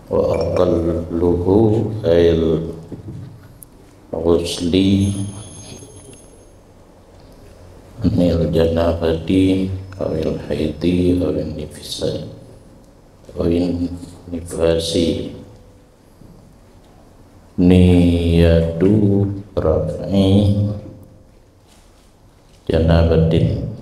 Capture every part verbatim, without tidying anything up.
Wa aqalluhu ayil ghusli anil janabati awil haidi awin nifasa, awin nifasi, niyatu raf'i janabatin.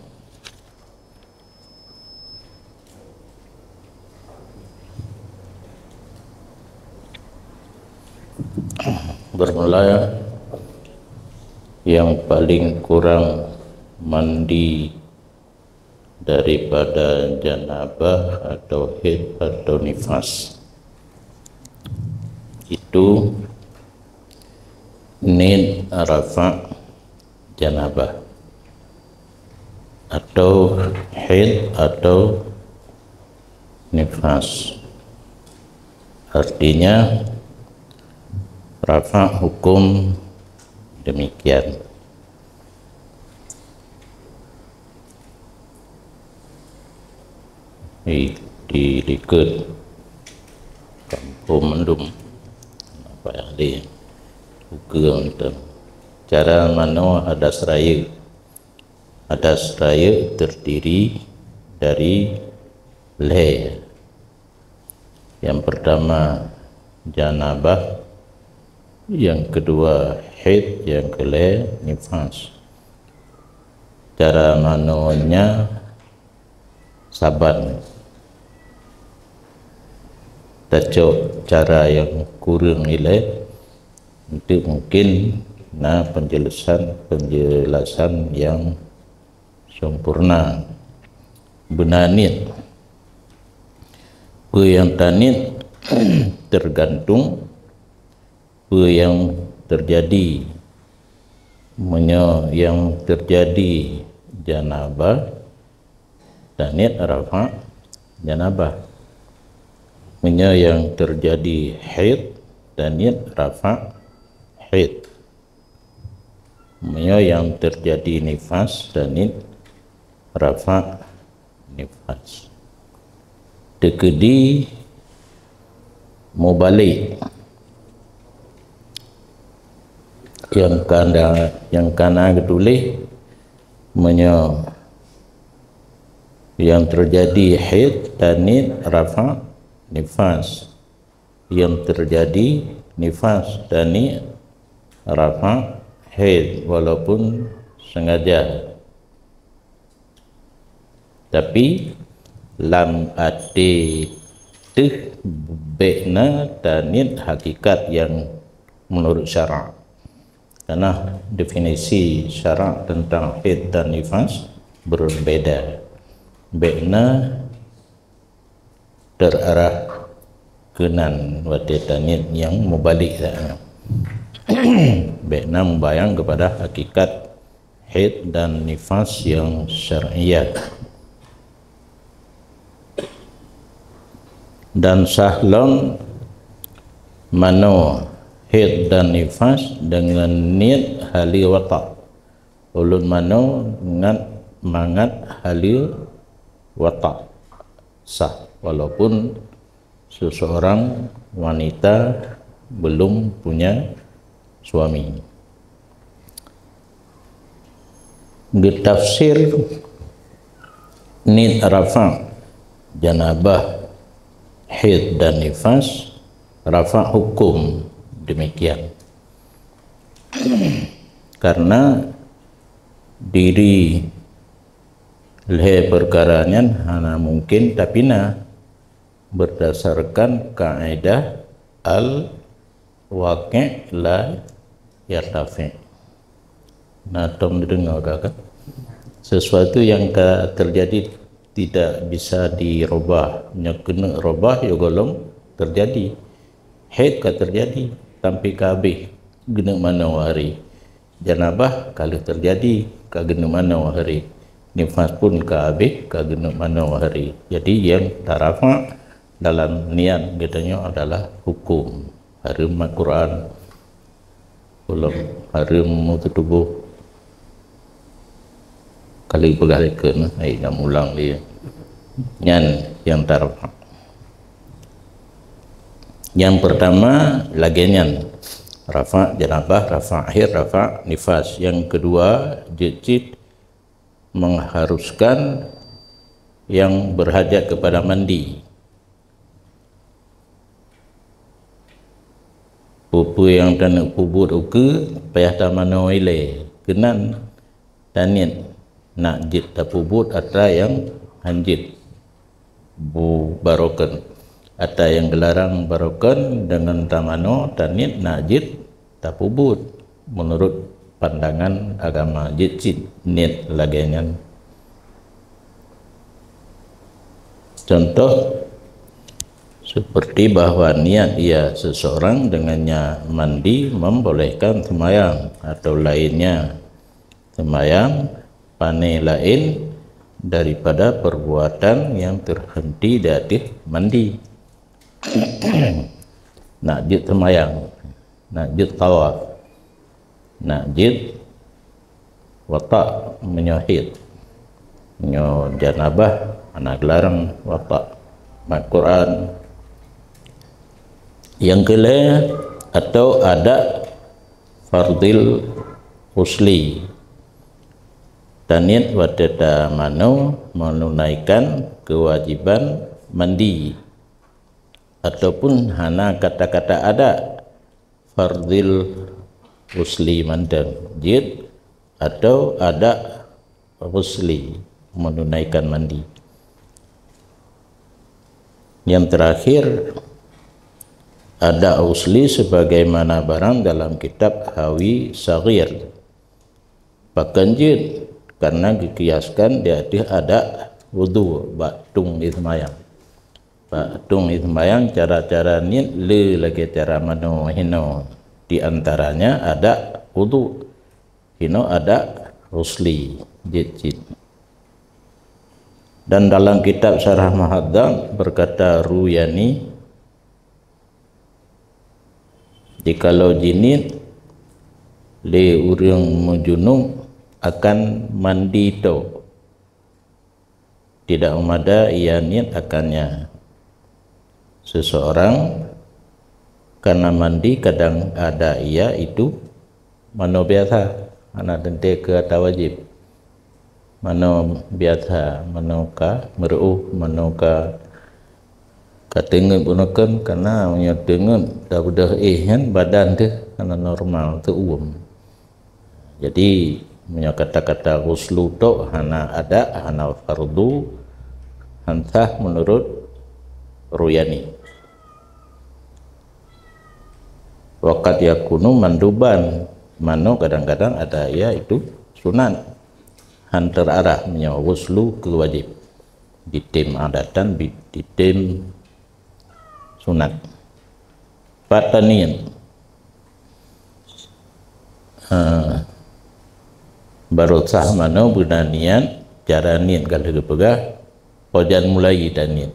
Bermula yang paling kurang mandi daripada janabah atau haid atau nifas, itu nit rafa' janabah atau haid atau nifas. Artinya, rafa' hukum demikian. Di, di likot kampung mandum, apa yang di ukeue tu. Cara manoe hadas rayeuk. Hadas rayeuk terdiri dari lhèe. Yang pertama janabah, yang kedua haid, yang kelhèe nifas. Cara manoe nyan saban. Tacok cara nyang kureueng ilèe, untuk mungkin na penjelasan-penjelasan yang sempurna. Beuna niet. Peue nyang taniet tergantung peue nyang terjadi. Meunyoe nyang terjadi janabah, taniet rafa' janabah. Meunyoe nyang terjadi haid, taniet rafa' haid. Meunyoe nyang terjadi nifas, taniet rafa' nifas. Teukeudi mubalek nyang ka na, nyang ka na geutuléh, meunyoe nyang terjadi haid, taniet rafa' nifas. Nyang terjadi nifas, taniet rafa' haid walaupun sengaja. Tapi lam até teuh bèk na taniet hakikat nyang menurut syarak. Karena definisi syarak tentang haid dan nifas berbeda. Bèk na terarah keunan watèe taniet nyang mubalek saja. Bèk na mubayang kepada hakikat haid dan nifas nyang syar'iah. Dan sah lom manoe haid dan nifas deungon niet haleue wata'. Ulôn manoe ngat mangat haleue wata' sah, walaupun seseorang wanita belum punya suami. Geutafsir niet rafa' janabah, haid dan nifas, rafa' hukum demikian. Karena diri lhèe peukara nyan hana mungkin tapinah berdasarkan kaedah al-waqi' la yartafi'. Na tom neudeungoe ka, kan? Sesuatu yang ka terjadi tidak bisa dirubah. Nyoe keuneuk rubah, ya gohlom terjadi. Haid ka terjadi, sampai ka habéh geuneuk manoe hari. Janabah ka lheueh terjadi, ka geuneuk manoe hari. Nifas pun ka habéh, ka geuneuk manoe hari. Jadi, nyang tarafa' dalam niat geutanyoe adalah hukum. Hareuem mat Quran, ulôn hareuem meututuboh. Kali peugah lé keu, hai, nyang ulang lé. Nyan nyang tarfa'. Nyang pertama lagée nyan, rafa' janabah, rafa' haid, rafa' nifas. Yang kedua, jeuet cit mengharuskan yang berhajat kepada mandi. Peue-peue nyang taneuk peubuet ukeue payah tamanoe ilée, keunan taniet nak jeuet tapeubuet atra nyang hanjeuet bu-, barokon. Atra nyang geularang barokon deungon tamanoe taniet nak jeuet tapeubuet meunurot pandangan agama, jeuet cit niet lagée nyan. Contoh, seperti bahwa niat ia seseorang dengannya mandi membolehkan sembahyang atau lainnya sembahyang pane lain daripada perbuatan yang terhenti di ateueh mandi. Nak jeuet sembahyang, nak jeuet tawaf, nak jeuet watak meunyoe haid, meunyoe janabah hana geularang watak. Al-Quran. Yang keulhée atau ada fardil ghusli. Taniet watée tamanoe menunaikan kewajiban mandi, ataupun hana kata-kata ada fardil ghusli mantong, jeuet atau ada ghusli, menunaikan mandi. Yang terakhir, ada ghusli sebagaimana barang dalam kitab Hawi Saghir. Pakon jeuet, karena geukiaskan di ateueh ada wudu bak tueng jiseumbahyang. Bak tueng jiseumbahyang cara-cara niet le lagée cara manoe hinoe, di antaranya ada wudu, hinoe ada ghusli, jeuet cit. Dan dalam kitab Syarah Muhadzab berkata Ruyani, jikalau jiniet lé ureuëng meujunub akan mandi tok, tidak meumada ia niet akannya. Seseorang karena mandi kadang ada ia itu manoe biasa, hana teuntée keu atra wajéb. Manoe biasa, manoe ka meureuôh, manoe ka, ka teungeut bunoe kan, karena meunyoe teungeut tabeudôh éh nyan badan teuh hana normal, teuuem. Jadi, meunyoe kata-kata ghuslu tok hana ada, hana fardu, han sah meunurot Ruyani. Wa qad yakunu manduban, manoe kadang-kadang ada ia itu sunat. Han teuarah meunyoe ghuslu keu wajéb. Ditem adatan, bi-, ditem sunat. Pat taniet. Ha, barô sah manoe beuna niet, cara niet ka lheueh geupeugah, pajan mulai taniet.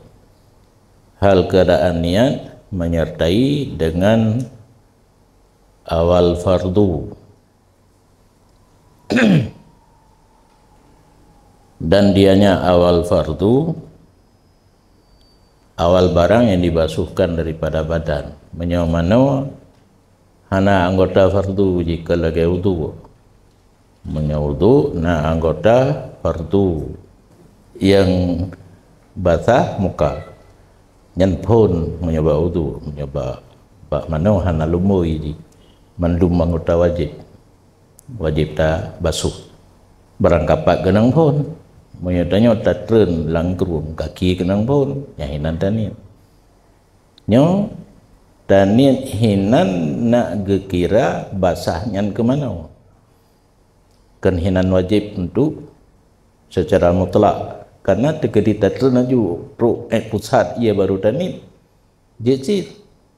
Hal keadaan niat menyertai dengan awal fardu. Dan dianya awal fardu, awal barang yang dibasuhkan daripada badan. Meunyoe manoe hana anggota fardu jih ka lagée wudu. Meunyoe wudu na anggota fardu nyang basah muka, nyan phon meunyoe bak wudu. Meunyoe bak, bak manoe hana lumbôi jih, mandum anggota wajéb, wajéb tabasuh. Barang kapak keunong phon. Meunyoe tanyoe tatreun lam krueng, kaki keunong phon, nyan hinan taniet. Nyoe taniet hinan nak geukira basah nyan keu manoe. Kon hinan wajéb untuk secara mutlak, karena teukeudi tatreun laju trok ék pusat, ia barô taniet, jeuet cit.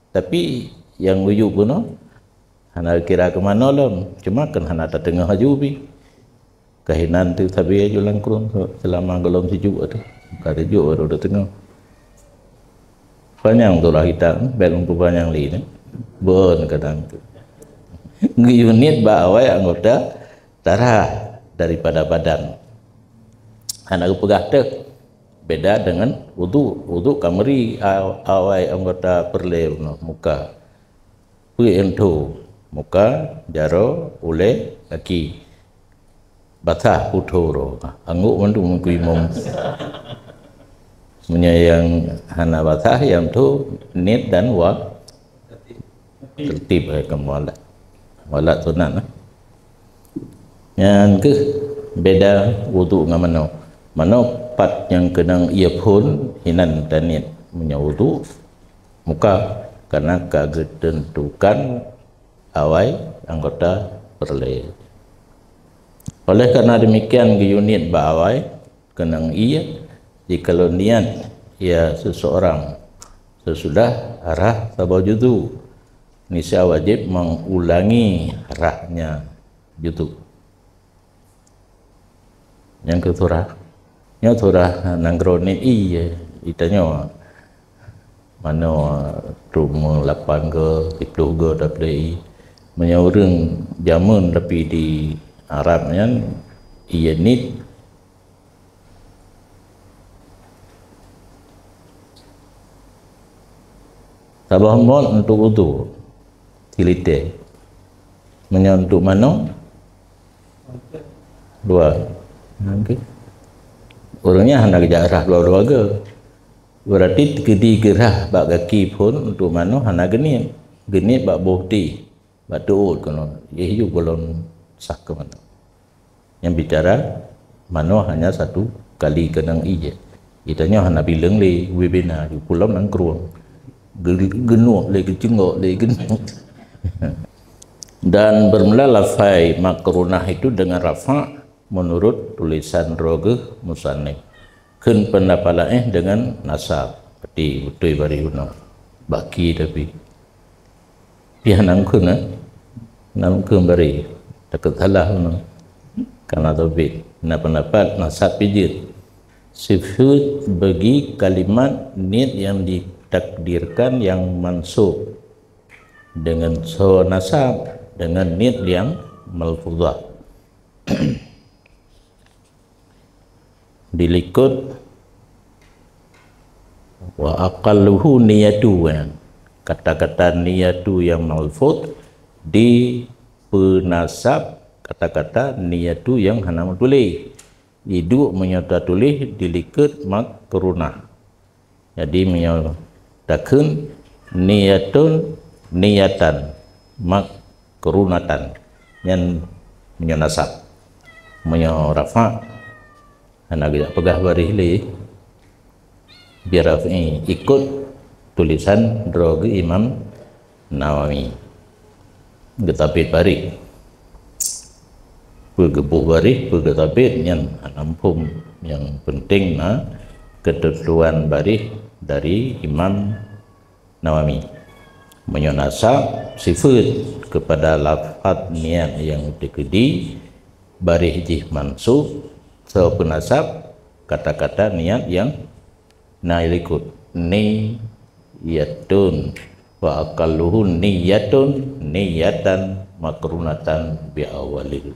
Tapi nyang wujub bunoe hana geukira keu manoe lom, cuma kon hana tateungoh laju pih. Ka hinan teuh sabe laju lam krueng seulama gohlom sijuek teuh. Ka sijuek barô tateungoh. Panyang tu lah kitab, bèk lôn peupanyang lé nyoe. Bon kadang tu. Geuyue niet bak awai anggota darah daripada badan. Hana geupeugah teuh beda deungon udhu. Udhu ka meuri a-, awai anggota peureulée bunoe, muka. Peue nyang tho? Muka, jaroe, ulée, gaki. Basah putho roh. Anggok mandum ku imum. Meunyoe nyang hana basah, nyang tho niet dan wa-, tertib, eh, keu mualat. Mualat sunat, eh. Nyan keuh beda udhu ngon manoe. Manoe pat nyang keunong ie phon hinan taniet meunyoe udhu muka, karena ka geuteuntukan awai anggota peureulée. Oleh karena demikian, geuyue niet bak awai keunong ie, jikalau niat ia seseorang sesudah rhah saboh juzu, niscaya wajib mengulangi rhahnya juzu. Nyang keu surah. Nyoe surah nanggroe niet ie, itanyoe manoe trok meulapan go, siplôh go tapeulée ie. Meunyoe ureuëng jameun tapi di Arab nyan, ie niet saboh mot untuk udhu, silitée. Meunyoe untuk manoe, dua. Okey. Ureuëng nyan hana geujak rhah dua-dua go. Berarti keudi geurhah bak gaki phon untuk manoe hana geuniet. Geuniet bak boh ti, bak teuôt keunoe. Jih yue gohlom sah keu manoe. Nyang bicara manoe hanya satu kali keunong ie. Itanyoe hana bileueng lé, wibina, yue pulom nanggroe. Ge-, geunuek lé, geuceunggok lé, geunuek. Dan bermula lafai makrunah itu dengan rafa' menurut tulisan droe geuh musannif. Kheun pendapat laén dengan nasab. Berarti beutôi bari unoe. Baki tapi. Pih hana meukeun, eh? Hana meukeun bari. Takot salah unoe. Karena tauhid. Na pendapat nasab pih jeuet. Sifeut bagi kalimat niet yang ditakdirkan yang mansub dengan soe nasab dengan niet yang malfuzah. Dilikot wa aqalluhu niyatu, ya. Kata-kata niyatu yang malfuz dipeunasab kata-kata niyatu yang hana meutuléh. Iduek meunyoe tatuléh dilikot makrunah. Jadi, meunyoe takheun niyatun, niyatan, makrunatan, nyan meunyoe nasab. Meunyoe rafa', hana geujak peugah baréh lé, biar rafi' ikot tulisan droe geuh Imam Nawawi. Geutabét baréh. Peue geuboh baréh, peue geutabét, nyan hana muphom. Nyang peunteng na keuteuntuan baréh dari Imam Nawawi. Meunyoe nasab, sifeut kepada lafaz niat nyang teukeudi, baréh jih mansub, soe peunasab, kata-kata niat nyang na ilikot niyatun, wa aqalluhu niyatun, niyatan makrunatan bi awwalil,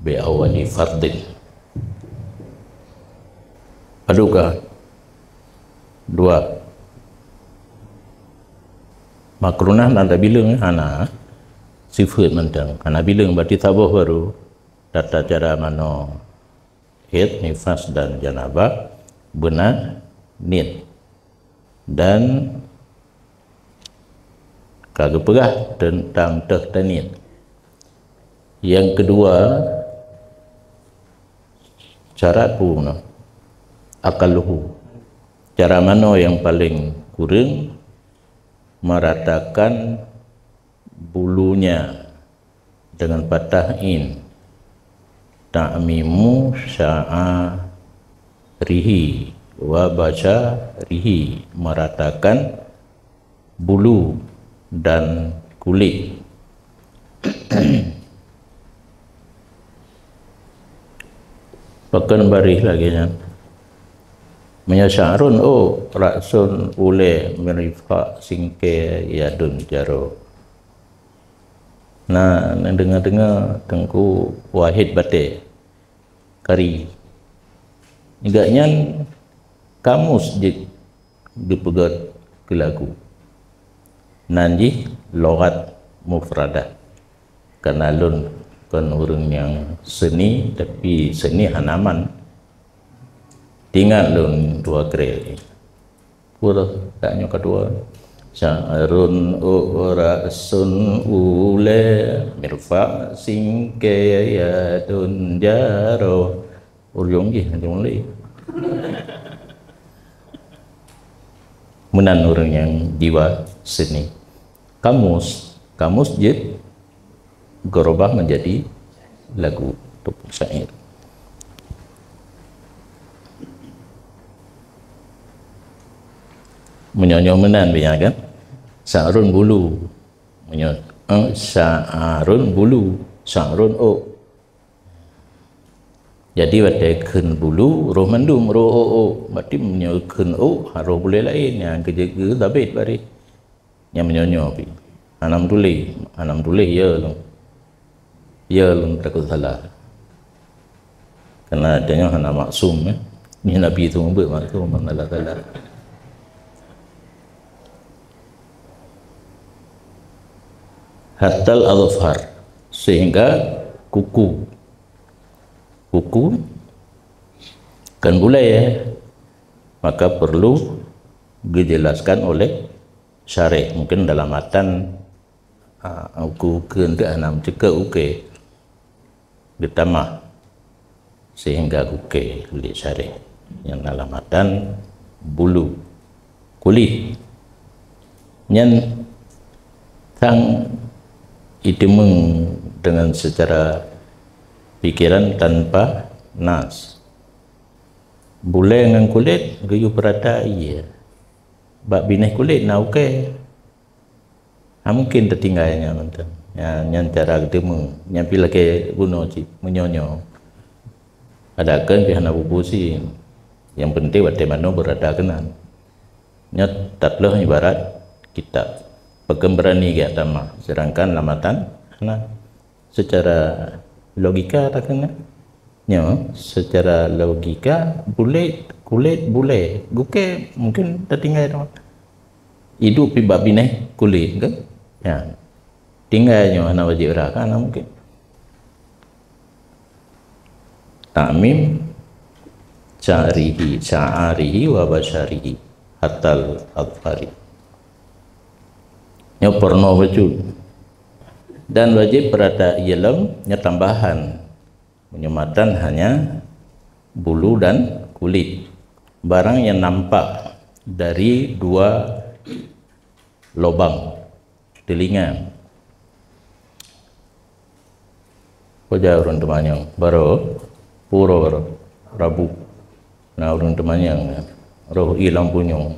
bi awwali fardin. Adukah dua makrunah na tabileueng, hana sifeut mantong, hana bileueng, berarti saboh baru tata cara manoe haid, nifas dan janabah beuna niet. Dan ka geupeugah teuntang teuh taniet. Yang kedua, syarat peue meunoe? Aqalluhu. Cara manoe yang paling kureueng meratakan bulunya dengan fathah in. Ta'mimu sya'rihi wa basyarihi, meratakan bulu dan kulit. Pakon baréh lagée nyan. Meunyoe sya'run, oh, ra'sun, ulée, mirfaq, singkée, yadun, jaroe. Na neudeungoe-deungoe Teungku Wahid Batée, kari. Gobnyan kamus jeuet geupeugét keu lagu. Nan jih lughat mufradah. Karena lôn kon ureuëng nyang seuni, tapi seuni hana man. Teuingat lôn dua kre. Pura tanyoe keudua. Sya'run uk ra'sun ulée, mirfa' singke yadun jaroh. Ureuëng jih ureuëng lé. Meunan ureuëng nyang jiwa seuni. Kamus, kamus jeuet geurubah menjadi lagu ataupun syair. Meunyoe nyoe meunan biasa kan? Sya'run bulu. Meunyoe, eh, sya'run bulu, sya'run uk. Jadi watée kheun bulu, roh mandum, roh uk-uk. Berarti meunyoe kheun uk, ha, roh bulée laén nyang keujeuet geutabét bari. Nyang meunyoe nyoe pi. Hana meutuléh, hana meutuléh ya lom. Ya lom takot salah. Karena tanyoe hana maksum, ya. Ni Nabi tu meubeut maksum, hana salah-salah. Hatal azfar, sehingga kuku. Kuku kan bulée, ya. Maka perlu dijelaskan oleh syarih. Mungkin dalam matan, ah, uku-ukeue tu hana meuceukeue ukeue. Geutamah sehingga gukée lé syarih nyang dalam matan bulu kulit. Nyan sang iteumeung dengan secara pikiran tanpa nas. Bulée ngon kulét geuyue peurata ie. Bak binéh kulét na ukée. Ha, mungken teutinggai nyan mantong. Nyan, nyan cara geuteumeung. Nyan pi lakée bunoe cit, meunyoe nyoe. Ada kheun pi hana bubusi. Nyang penting watée manoe beurada keunan. Nyoe tatleuh ibarat kitab. Pakon beurani geutamah, sedangkan lam matan hana. Secara logika takheun nyoe, secara logika, kulét, kulét bulée, gukée mungken tatinggai teuma. Idup pi bak binéh kulét kan? Ya. Tinggai nyoe hana wajéb rhah kan, hana mungken. Ta'mim sya'rihi, sya'arihi wa basyarihi hatal azfari. Nyoe peurunoe bacut. Dan wajéb peurata ie lom nyoe tambahan. Meunyoe matan hanya bulu dan kulit. Barang yang nampak dari dua lubang telinga. Peue ja ureuëng teumanyong, barô, pura barô, rabu. Na ureuëng teumanyong, roh ie lam punyueng.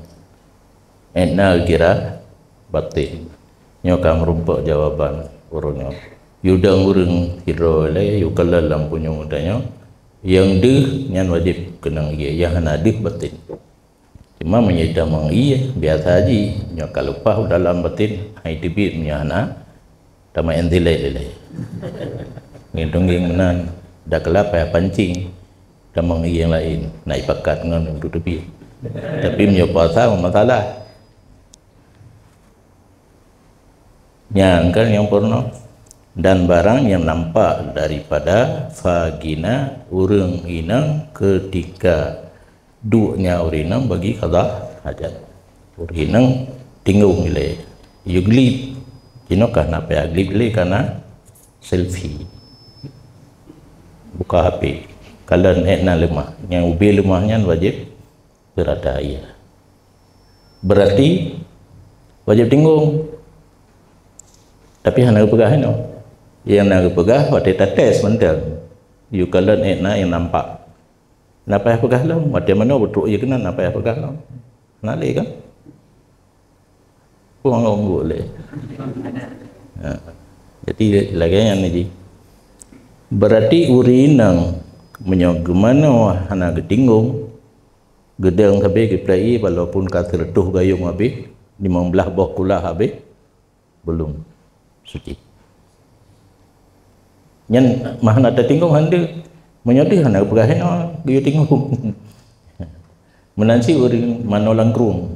Étna kira baten. Nyoe ka meurumpok jawaban ureuëng nyoe. Yue dong ureuëng sidroe lé, yue kalon lam punyueng geutanyoe, nyang deuh nyan wajéb keunong ie, nyang hana deuh baten. Cuma meunyoe tamong ie, biasa jih. Nyoe ka leupah u dalam baten, hai teubiet meunyoe hana, tamong entilek lé. Ngieng tunggeng meunan, dak keulap payah pancing, tamong ie nyang laén, na ipakat ngon untuk teubiet. Tapi meunyoe puasa, masalah. Nyang kan nyang peurunoe. Dan barang yang nampak daripada vagina ureuëng inong ketika duek nyan ureuëng inong bagi qada hajat. Ureuëng inong tinggong ilée. Yue glip. Jinoe ka na payah glip lé kana selfie. Buka H P. Kalon étna leumah. Nyang ubé leumah nyan wajéb beurata ie. Berarti wajéb tinggong. Tapi hana geupeugah inoe. Nyang na geupeugah watée tates mantong. Yue kalon étna nyang nampak. Na payah peugah lom, watée manoe beutrok ie keunan na payah peugah lom. Na lé kan? Puang anggô lé. Ha. Jadi lagée nyan jih. Berarti ureuëng inong meunyoe geumanoe hana geutinggong, geudong sabe geuplai ie walaupun ka sireutôh gayong habéh, limong blaih boh kulah habéh, belum suci. Nyan meuhana tatinggong hana deuh. Meunyoe deuh hana geupeugah inoe, geuyue tinggung. Meunan cit ureuëng manoe langkrueng.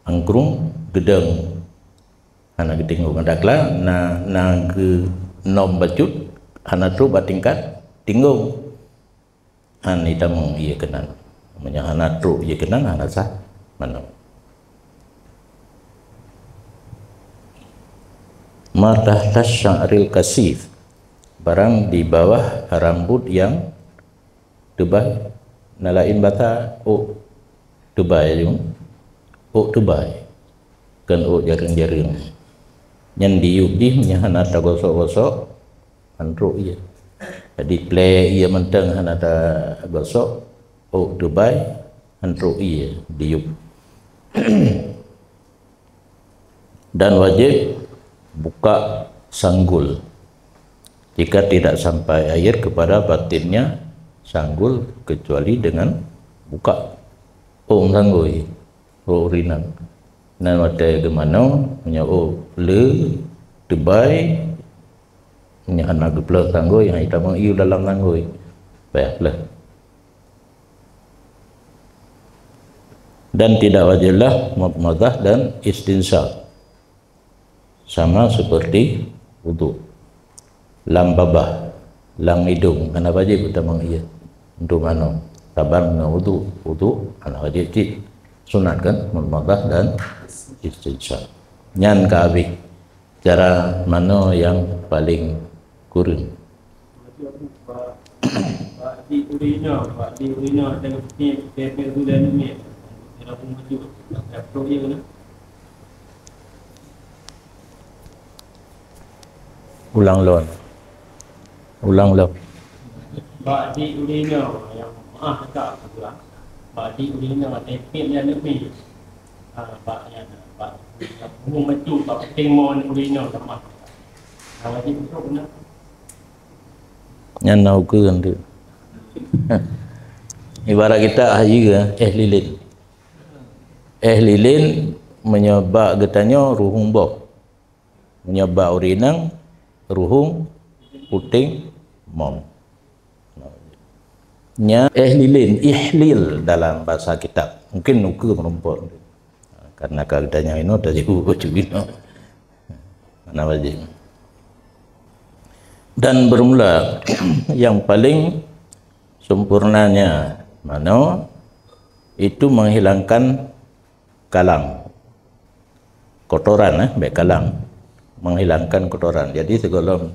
Angkrueng geudong hana geutinggung. Dakla na, na geunom bacut hana trok bak tingkat tinggung. Han itamong ié keunan. Meunyoe hana trok ié keunan, hana sah manoe. Ma tahta sya'ril kasif, barang di bawah rambut yang teubai. Na laén basa ôk teubai, ôk teubai, kon ôk jareueng-jareueng. Nyan diyub jih meunyoe hana tagosok-gosok, han trok ié. Jadi plée ié mantong hana tagosok, ôk teubai, han trok ié diyub. Dan wajib buka sanggul. Jika tidak sampai air kepada batinnya sanggul kecuali dengan buka. Ôk meusanggôi, ôk rinang. Nan watée geumanoe, meunyoe ôk le teubai, meunyoe hana geuplôh sanggôi, han itamong ié dalam sanggôi, payah plôh. Dan tidak wajiblah madmadah dan istinsyak, sama seperti wudhu. Lam babah, lam idong, hana wajib itamong ié untuk manoe. Saban ngon wudhu, wudhu hana wajib cit. Sunat kan, madmadah dan istinsyak. Nyan ka habéh. Cara manoe nyang paleng kureueng. Ulang lom. Ulang lom. Bak di ulina yang maah dekat aku lah. Bak di ulina tepit yang lebih. Ha, bak yang, bak yang umum itu, bak penting mon ulina lemah. Ha, wajib untuk kena. Nyan na ukeue tu. Ibarat kita haji ke, eh lilin. Eh lilin meunyoe bak geutanyoe ruhueng boh. Meunyoe bak ureueng inong, ruhueng puténg mom. Nya eh lilin, ihlil dalam bahasa kitab. Mungkin ukeue meurumpok. Karena ka geutanyoe inoe tajeuet baju inoe. Mana wajib. Dan bermula yang paling sempurnanya manoe itu menghilangkan kalang. Kotoran, eh, bék kalang. Menghilangkan kotoran. Jadi sigohlom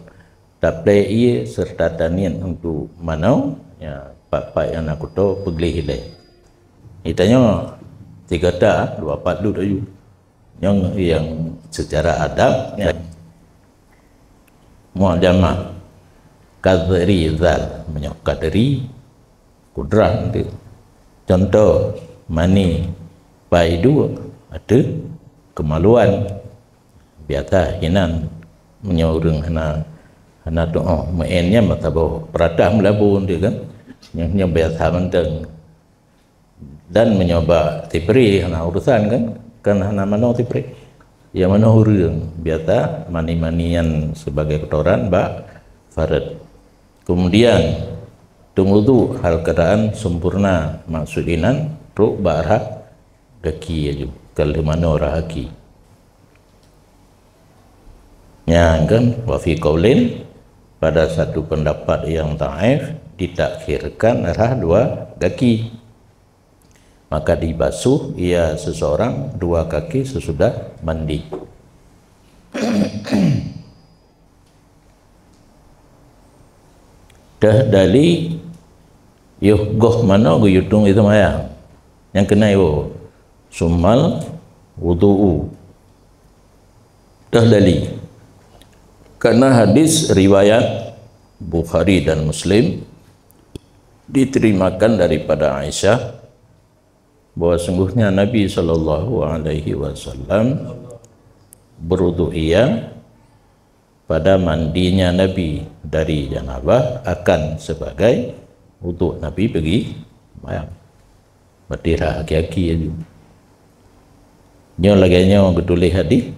taplée ié serta taniet untuk manoe, ya, pat-pat nyang na kuto peugleh ilée. Geutanyoe tiga ta, dua pat lut aju. Nyang, nyang secara adab, ya. Mu'jamah. Kadri zal, meunyoe kadri, kudrah nanti. Contoh, mani pai dua, ateueh kemaluan. Biasa hinan meunyoe ureueng hana, hana tuoh, meu'en nyan mata boh peuradah meulabu nanti kan. Nyang, nyang biasa mantong. Dan meunyoe bak sipri hana urusan kan, kan hana manoe sipri. Ya manoe ureueng, biasa mani-mani nyan sebagai kotoran bak fareuet. Kemudian, teungoh wudhu hal keadaan sempurna, maksud inan trok bak rhah gaki aju, ka lheueh manoe rhah gaki. Nyan kan, wa fi qaulin, pada satu pendapat yang dhaif, ditakhirkan rhah dua gaki. Maka dibasuh ia seseorang dua kaki sesudah mandi. Teuh dali, yoh goh manoe geuyue tueng ie seumayang. Nyang keunan iwoe, summal wudu'u. Teuh dali. Karena hadis riwayat Bukhari dan Muslim diterimakan daripada Aisyah bahwa sungguhnya Nabi sallallahu alaihi wasallam berwudu ia pada mandinya Nabi dari janabah akan sebagai wuduk Nabi pergi sembahyang. Berarti rhah aki-aki aju. Nyoe lagée nyoe geutuléh hadis.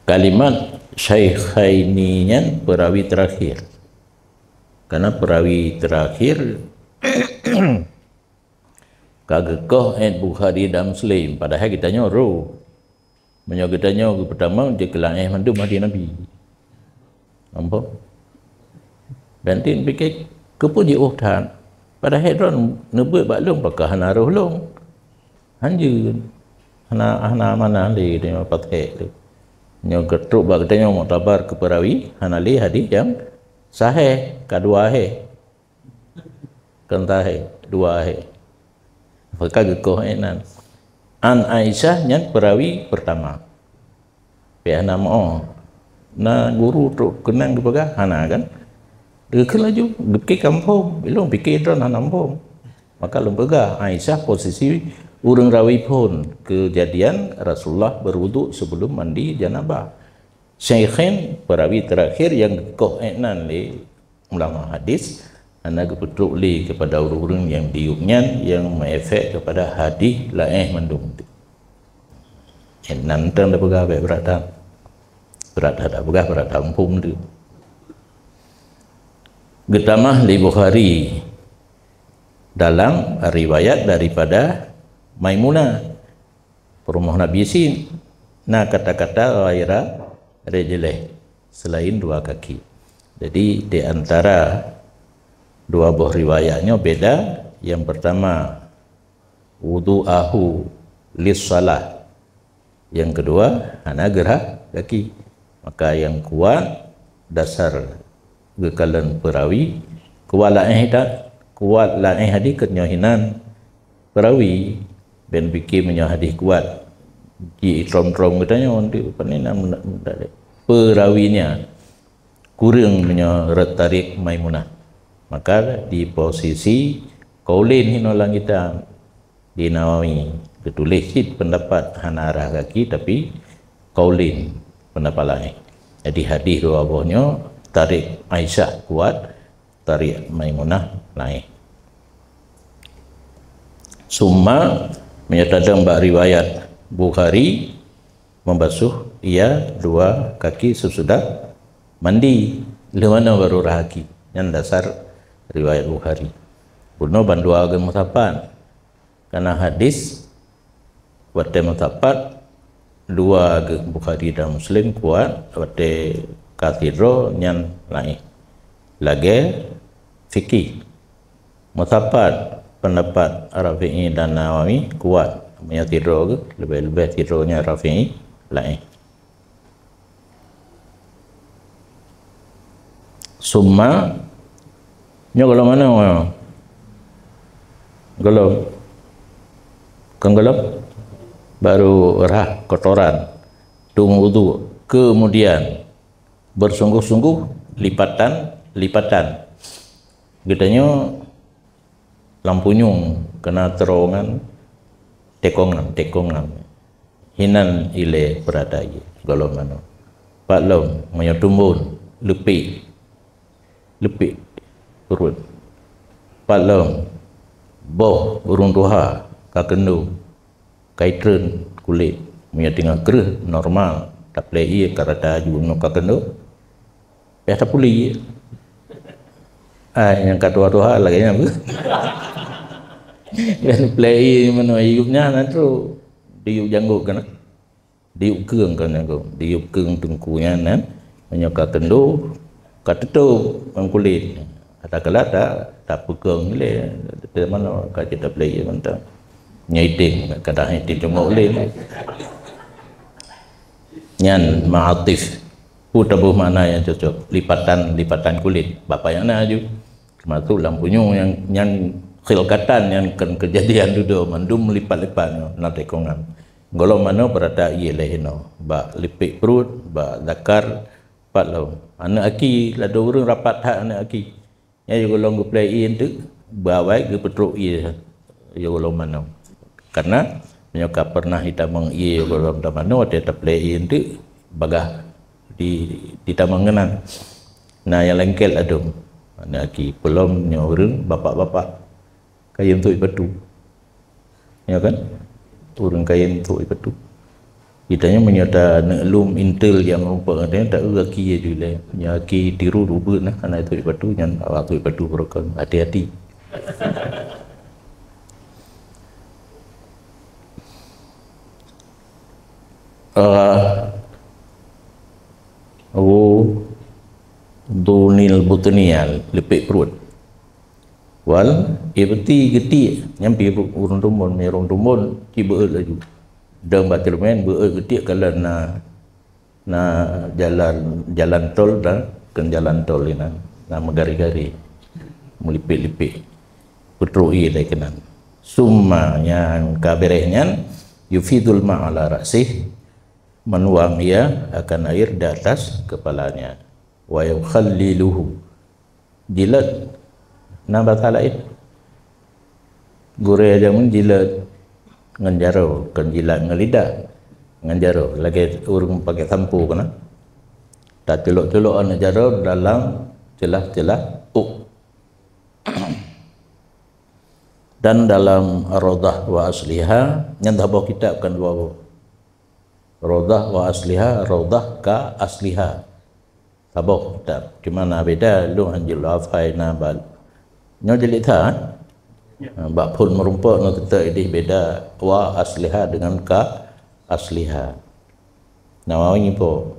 Kalimat Syaikhaini nyan peurawi teurakhir. Karena peurawi teurakhir ka geukoh ét Bukhari dan Muslim, padahai geutanyoe roh. Meunyoe geutanyoe geupeutama, jeuet keu laén mandum hadis Nabi. Nampak? Dan tin pikir, keupeue jiôh that? Padahai droe neubeuet bak lôn, pakon hana roh lôn. Hanjeuet. Hana, hana amanah lé geutanyoe paték tu. Nyoe geutrok bak geutanyoe muktabar keu peurawi, hana lé hadis nyang sahih, ka dua hé. Kon sahih, dua hé. Maka geukoh ét nan. An Aisyah nyan peurawi peurtama. Pih hana meu'oh. Na guru trok keunong geupeugah, hana kan? Geukheun laju, geupike ka muphom, ilôn pike droe hana muphom. Maka lôn peugah, Aisyah posisi ureuëng rawi phon keujadian Rasulullah berwuduk sebelum mandi janabah. Syaikhain, peurawi teurakhir nyang geukoh ét nan lé ulama hadis, hana geupeutrok lé keupada ureuëng-ureuëng nyang diyueb nyan nyang meuefek keupada hadis laén mandum. Ét nan teuh tapeugah bék brat that. Brat that tapeugah, brat that muphom teuh. Geutamah lé Bukhari dalam riwayat daripada Maimunah, peurumoh Nabi, sin na kata-kata ghaira rijlaih, selain dua kaki. Jadi, di antara dua boh riwayat nyoe beda. Yang pertama, wudu'ahu lis-shalah. Yang kedua, hana geurhah kaki. Maka nyang kuat dasar geukalon peurawi, kuat laén that, kuat laén hadis keu nyoe hinan peurawi, ben pike meunyoe hadis kuat, ji trom-trom geutanyoe, untuk pane na meunan, meunan. Peurawi nyan kureueng meunyoe rot tarék Maimunah. Maka di posisi kaulin hinoe lam kitab di Nawawi, geutuléh cit pendapat hana rhah gaki, tapi kaulin, pendapat laén. Jadi hadis dua boh nyoe, tarék Aisyah kuat, tarék Maimunah laén. Summa, meunyoe tadong bak riwayat Bukhari, membasuh ia dua kaki sesudah mandi, lheueh manoe baru rhah gaki. Nyan dasar riwayat Bukhari. Bunoe bandua geuh musapat. Karena hadis watée musapat dua geuh Bukhari dan Muslim kuat, watée ka sidroe nyan laén. Lagée fikih. Musapat pendapat Rafi'i dan Nawawi kuat. Meunyoe sidroe geuh, leubeh-leubeh sidroe nyan Rafi'i laén. Summa, nyoe gohlom manoe? Gohlom. Kon gohlom? Baru rhah kotoran. Dum wudu. Kemudian bersungguh-sungguh lipatan-lipatan. Geutanyoe lam punyueng keuna teurowongan tekongan, tekongan. Hinan ilée peurata ié gohlom manoe. Pat lom meunyoe tumbon leupek, leupek pruet. Pat lom boh ureuëng tuha ka keundong, ka itreun kulét. Meunyoe teungoh kreueh normal, taplé ié ka rata aju nyoe ka keundong, payah tapuli. Ai nyang ka tuha-tuha lagée nyan beuh. Kan plé ié meunoe yup nyan na trok diyup janggok kan. Diyup keueng kan janggok, diyup keueng teungku nyan kan. Meunyoe ka keundong, ka teutôp ngon kulét. Ata kala ta, tapeukong ilée, teuma ka cit taplé ié mantong. Nyan item, kadang item cuma ulée. Nyan ma'atif. Peue taboh makna nyang cocok? Lipatan-lipatan kulét. Bapak nyang na aju. Teumasok lam punyueng nyang, nyang khilqatan nyang kon keujadian dudoe, mandum lipat-lipat nyoe na tekongan. Gohlom manoe peurata ié lé hinoe. Bak leupek pruet, bak zakar, pat lom. Aneuëk aki, ladôm ureuëng rapat that aneuëk aki. Nyan yue gohlom geuplé ié teuk, beuawai geupeutrok ié yue gohlom manoe. Karena meunyoe ka pernah itamong ié yue gohlom tamanoe, watée taplé ié teuk, bagaih di, ditamong keunan. Na nyang lengket ladôm. Aneuëk aki, peulom nyoe ureuëng bapak-bapak. Kayém sôk ipatu. Ya kan? Ureuëng kayém sôk ipatu. Geutanyoe meunyoe taneuk lom intel nyang rumpok, geutanyoe taeu gaki laju lé. Nyoe gaki tiru rubek nah, hana tuek batu, nyan awak tuek batu beurokon. Hati-hati. Ah, dunil butnial, leupek pruet. Wal ibti, geutiek, nyan pih ureuëng tumbon, ureuëng tumbon ci beuet laju. Dong bak teulumen beuet geutiek, kalau na, na jalan, jalan tol dah, kan jalan tol inan, na meugari-gari, meulipek-lipek, peutrok ie lé keunan. Summa, nyang ka béréh nyan, yufidul ma ala ra'sih, menuang ia akan air di atas kepalanya. Wa yukhalliluhu, jilat, na bahasa laén. Gurée jameun jilat ngon jaroe, kon jilat ngon lidah, ngon jaroe. Lagée ureuëng pakai sampo keunan. Taculok-culok aneuk jaroe dalam celah-celah ôk. Dan dalam Raudhah wa Asliha, nyan saboh kitab, kon dua boh. Raudhah wa Asliha, Raudhah ka Asliha. Saboh kitab. Cuma na beda, lôn hanjeuet lôn hafai na bak. Nyoe jilid sa, eh? Ya. Bak phon meurumpok nyoe teutap ideh beda wa Asliha dengan ka Asliha. Nawawi ngipo.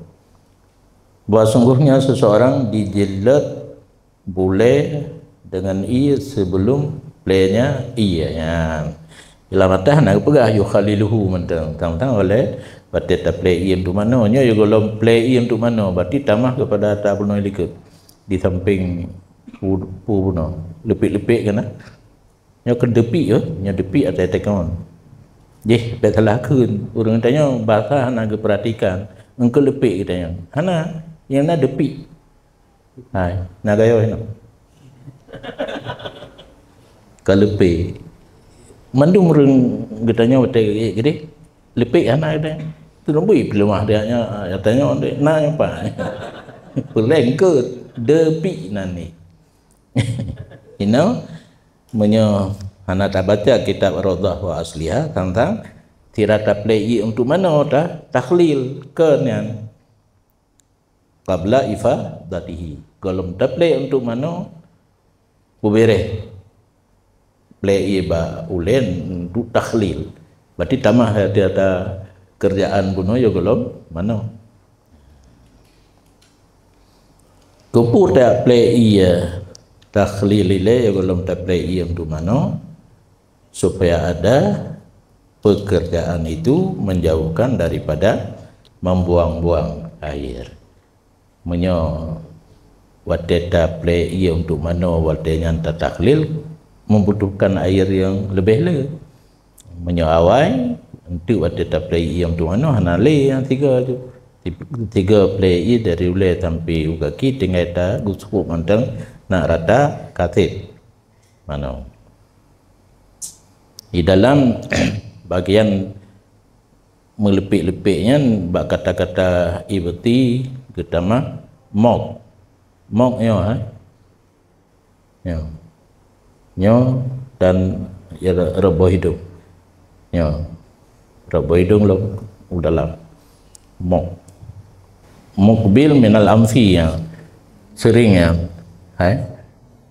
Bahwa sungguhnya seseorang dijilat bulée dengan ie sebelum plenya ie nyan. Lam atas na geupeugah yukhalliluhu mantong, tang-tang oleh watée taplé ie untuk manoe. Nyoe yue gohlom plé ie untuk manoe, berarti tamah kepada ata bunoe likot di samping pu-, pu bunoe. Leupek-leupek kan, ah? Nyoe keu deupik, eh? Nyoe deupik ateueh tekon. Jih, bék salah kheun. Ureuëng tanyoe bahasa hana geupeuratikan. Engkeu leupek geutanyoe. Hana, nyang na deupik. Hai, na gayoh inoe. Ka leupek. Mandum ureuëng geutanyoe watée geuék keudeh, leupek hana geutanyoe. Teuneubui peuleumah dia nyoe, ya tanyoe deh, na nyang pa. Peuleng keu deupik nan ni. Inoe, meunyoe hana tabaca kitab Raudhah wa Asliha, tang-tang sira taplé ie untuk manoe ta-, takhlil keu nyan. Qabla ifadatihi. Gohlom taplé untuk manoe, peubeureh plé ie bak ulée untuk takhlil. Berarti tamah ata-ata keurjaan bunoe yue gohlom manoe. Keupeue taplé ie takhlil ilée yue gohlom taplé ie untuk manoe? Supaya ada pekerjaan itu menjauhkan daripada membuang-buang air. Meunyoe watée taplé ie untuk manoe, watée nyan tatakhlil, membutuhkan air nyang leubeh le. Meunyoe awai, enteuk watée taplé ie untuk manoe, hana le nyang tiga tu. Tiga plé ie dari ulée sampai u gaki, tinggai tagusukok mantong nak rata kaseb manoe. Di dalam bagian meuleupek-leupek nyan, bak kata-kata ibti geutamah mok. Mok nyoe, eh? Nyoe. Nyoe dan ya, reuboh hidung. Nyoe. Reuboh hidung lom u dalam. Mok. Mukbil minal amfi, ya. Sering, ya. Hai.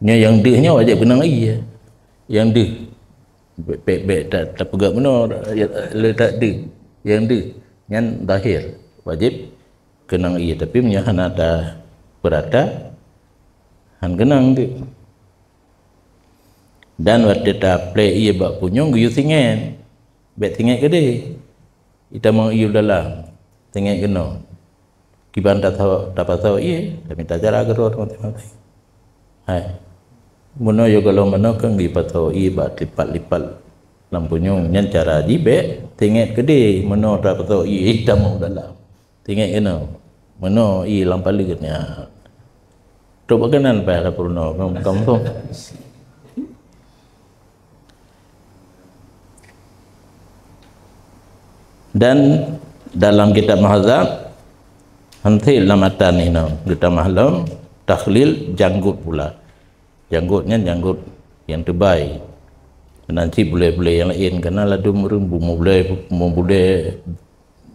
Nyoe nyang deuh nyoe wajéb keunong ie. Nyang deuh. Bék, bék, bék ta-, tapeugah bunoe, ya, le that deuh. Nyang deuh. Nyan zahir. Wajéb keunong ie. Tapi meunyoe hana tapeurata, han keunong deuh. Dan watée taplé ie bak punyueng geuyue singét. Bék singét keudeh. Itamong ie u dalam. Singét keunoe. Kiban tapasoe, tapasoe ie, tamita cara keudroe teuma-teuma. Hai. Meunoe yue gohlom meunoe keuh geupasoe ie bak lipat-lipat lam punyueng. Nyan cara jih bék singét keudeh. Meunoe tapasoe ie itamong u dalam. Tinggai keunoe, meunoe ie lam paleuen nyan. Trok bak keunan paih lapor noe, kamoe, kamoe. Dan dalam kitab Muhadzab, han seb lam matan inoe, geutamah lom takhlil janggot pula. Janggot nyan janggot nyang teubai. Nan cit bulée-bulée nyang laén, kana ladum ureuëng bu-, meubulée, meubulée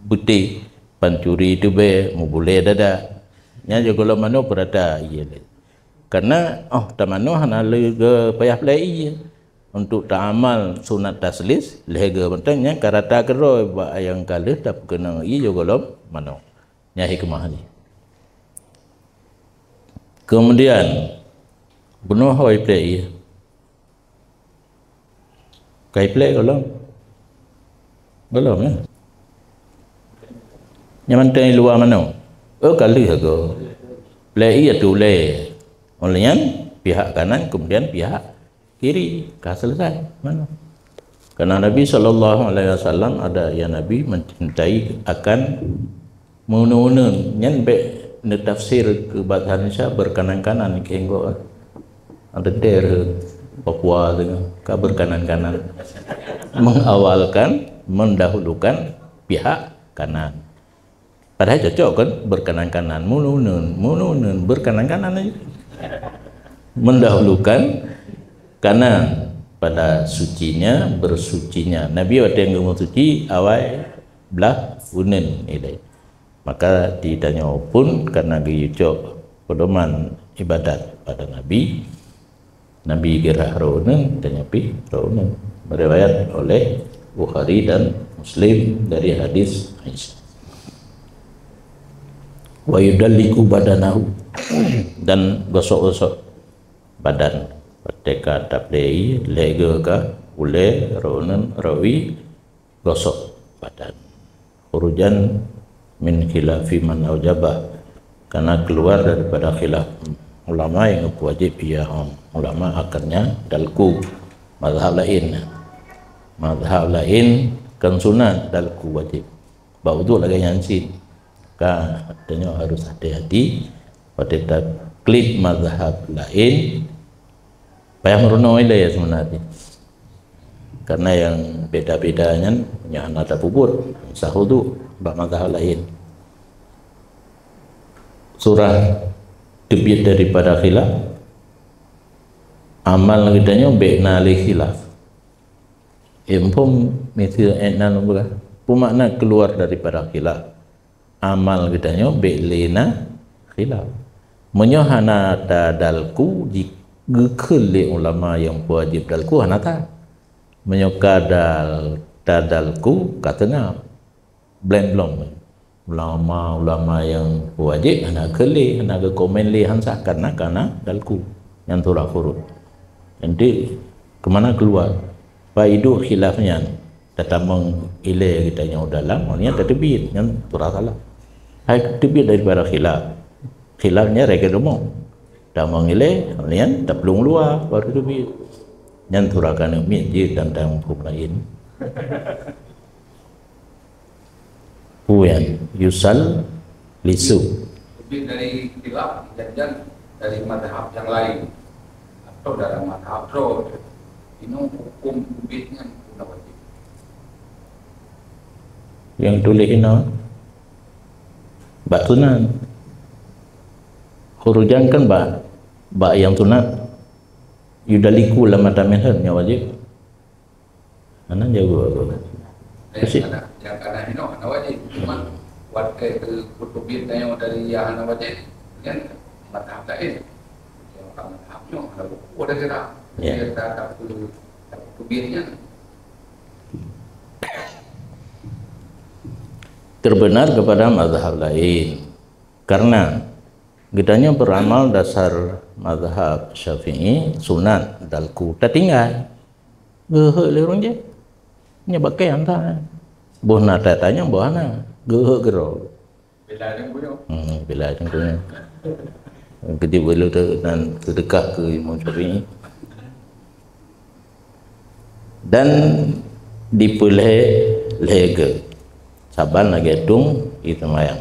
beuteh, pancuri teubèe, meubulèe dada. Nyan jih gohlom manoe peurata ié lé. Karena óh tamanoe hana lé geupayah plè ié. Untuk taamal sunat taslis, lhèe geue mantong nyan ka rata keudroe bak nyang ka lheueh tapeukeunong ié jih gohlom manoe. Nyan hikmah jih. Kemudian, bunoe ho iplè ié. Ka iplè gohlom? Gohlom, ya? Nyan mantong i luwa manoe. Oh, ka lheueh agoe. Plè ié ateueh ulèe. Óh lheueh nyan, pihak kanan, kemudian pihak kiri. Ka selesai manoe. Karena Nabi sallallahu alaihi wasallam ada, ya, Nabi mencintai akan meuneun-neun. Nyan bèk neutafsir keu bahasa Indonesia berkanan-kanan, keu inggok, ah. Ada daerah Papua tu ka berkanan-kanan. Mengawalkan, mendahulukan pihak kanan. Padahai cocok kan, berkanan-kanan, meuneun-neun, meuneun-neun, berkanan-kanan aja. Mendahulukan kanan pada sucinya, bersucinya. Nabi watèe geumeusuci, awai blah uneun ilèe. Maka di tanyoe pun kana geuyue cok pedoman ibadat pada Nabi. Nabi geurhah rot uneun, tanyoe pih rot uneun. Meriwayat oleh Bukhari dan Muslim dari hadis Aisyah. Wa yudalliku badanahu, dan gosok-gosok badan. Watèe ka taplè ié, lhèe geue ka ulèe, rot uneun, rot wie, gosok badan. Khurujan min khilafi man aujabah, karena keluar daripada khilaf ulama nyang geupeuwajéb, ya, ulama akhirnya dalku. Mazhab laén, mazhab laén kan sunat dalku wajéb. Bak uduk lagèe nyan cit. Ka, tanyoe harus hati-hati watèe taklid mazhab laén. Payah meurunoe ilèe seubeuna jih. Karena nyang beda-beda nyan, nyan hana tapeubuet sah uduk bak mazhab laén. Surah teubiet daripada khilaf, amal geutanyoe bèk na lé khilaf. Em phom miseue ék na lôn peugah. Peue makna keluar daripada khilaf? Amal geutanyoe bèk lé na khilaf. Meunyoe hana tadalku, jigeukheun lé ulama nyang peuwajéb dalku, hana that. Meunyoe ka dal-, tadalku, ka teunab. Blém-blém. Ulama-ulama nyang peuwajéb hana geukheun lé, hana geukomen lé, han sah, karena ka na dalku. Nyan surah furud. Jadi, keu mana keuluwa? Bak iduek khilaf nyan, tatamong ilée geutanyoe u dalam, nyan tateubiet, nyan surah salah. Hai teubiet daripada khilaf. Khilaf nyan règèt rumoh. Tamong ilée, nyan taplueng luwa, baru teubiet. Nyan surah ka neumiet jeuet teuntang huköm laén. Peue nyan? Yusal lisu. Lebih dari khilaf dijanjikan dari mazhab yang lain atau dalam mazhab droe. Inoe huköm ubit nyan guna wajib. Nyang tuléh inoe bak sunat. Khurujan kan bak, bak nyang sunat. Yudaliku lam mata minhaj nyang wajib. Hana jaweueb aku. Nyang kana, nyang kana hinoe hana wajib. Cuma watèe keu kutubit tanyoe dari nyang hana wajib, kan mazhab laén. Nyang ka mazhab nyoe hana buku ada gerak. Ya. Dia tak, tak kutubit nyan. Terbenar kepada mazhab lain. Karena geutanyoe beuramal dasar mazhab Syafi'i, sunat dalku tatinggai. Geuheuek lé ureueng jih. Nyoe bak kèe anta. Boh na that-that nyoe boh hana. Geuheuek keudroe. Bila nyang bunoe. Hmm, bila nyang bunoe. Keudéh bulu tu nan seudeukah keu Imam Syafi'i. Dan dipeulhèe-lhèe geuh. Saban lagèe tueng ie seumayang.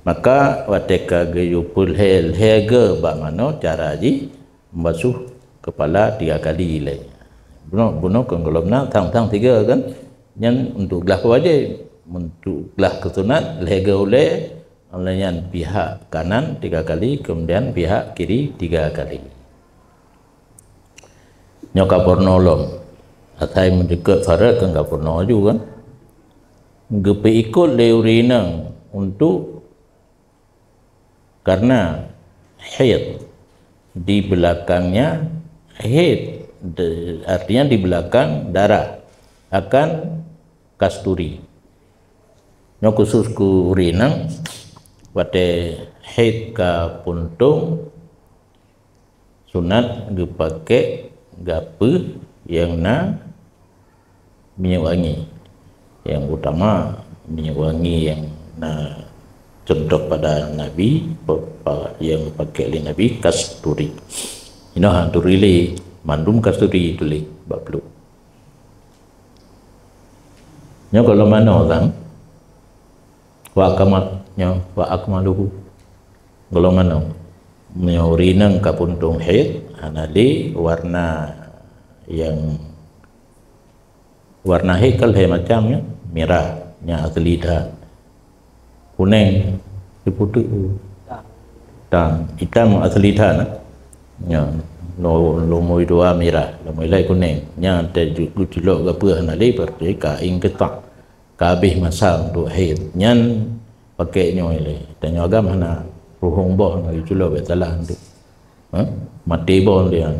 Maka watèe ka geuyue peulhèe-lhèe geuh bak manoe, cara jih, membasuh kepala tiga kali ilée. Bunoe, bunoe kon gohlom na, thang-thang tiga kan? Nyan untuk glah keu wajéb. Untuk glah keu sunat, lhèe geuh ulée, lheueh nyan pihak kanan tiga kali, kemudian pihak kiri tiga kali. Nyoe ka peurunoe lom. Asai meunyoe ka farad kan ka peurunoe laju kan? geupeuikot lé ureueng inong untuk, karena haid, di belakangnya haid, de-, artinya di belakang darah, akan kasturi. Nyoe khusus keu ureueng inong, watée haid ka puntông, sunat geupakék gapeuh nyang na minyeuk wangi. Nyang utama minyeuk wangi nyang na contoh pada Nabi, pe-, pa-, nyang geupakék lé Nabi kasturi. Inoe han turi lé, mandum kasturi tuléh bak pluek. Nyoe gohlom manoe kan? Wa akmal, nyoe, wa akmaluhu. Gohlom manoe. Nyoe ureueng inong ka puntông haid, hana lé warna nyang, warna haid kan lhée macam nyoe, mirah, nyang asli that. Kuneng, siputeuk. Tan, itam asli that, nah. Nyoe, lo-, lomui dua mirah, lomui laén kuneng. Nyan teuju-, geuculok gapeuh hana lé, berarti ka inqitha. Ka habéh masa untuk haid. Nyan pakék nyoe lé. Tanyoe agam hana ruhueng boh na geuculok bék salah tu. Ha? Maté boh lé nyan.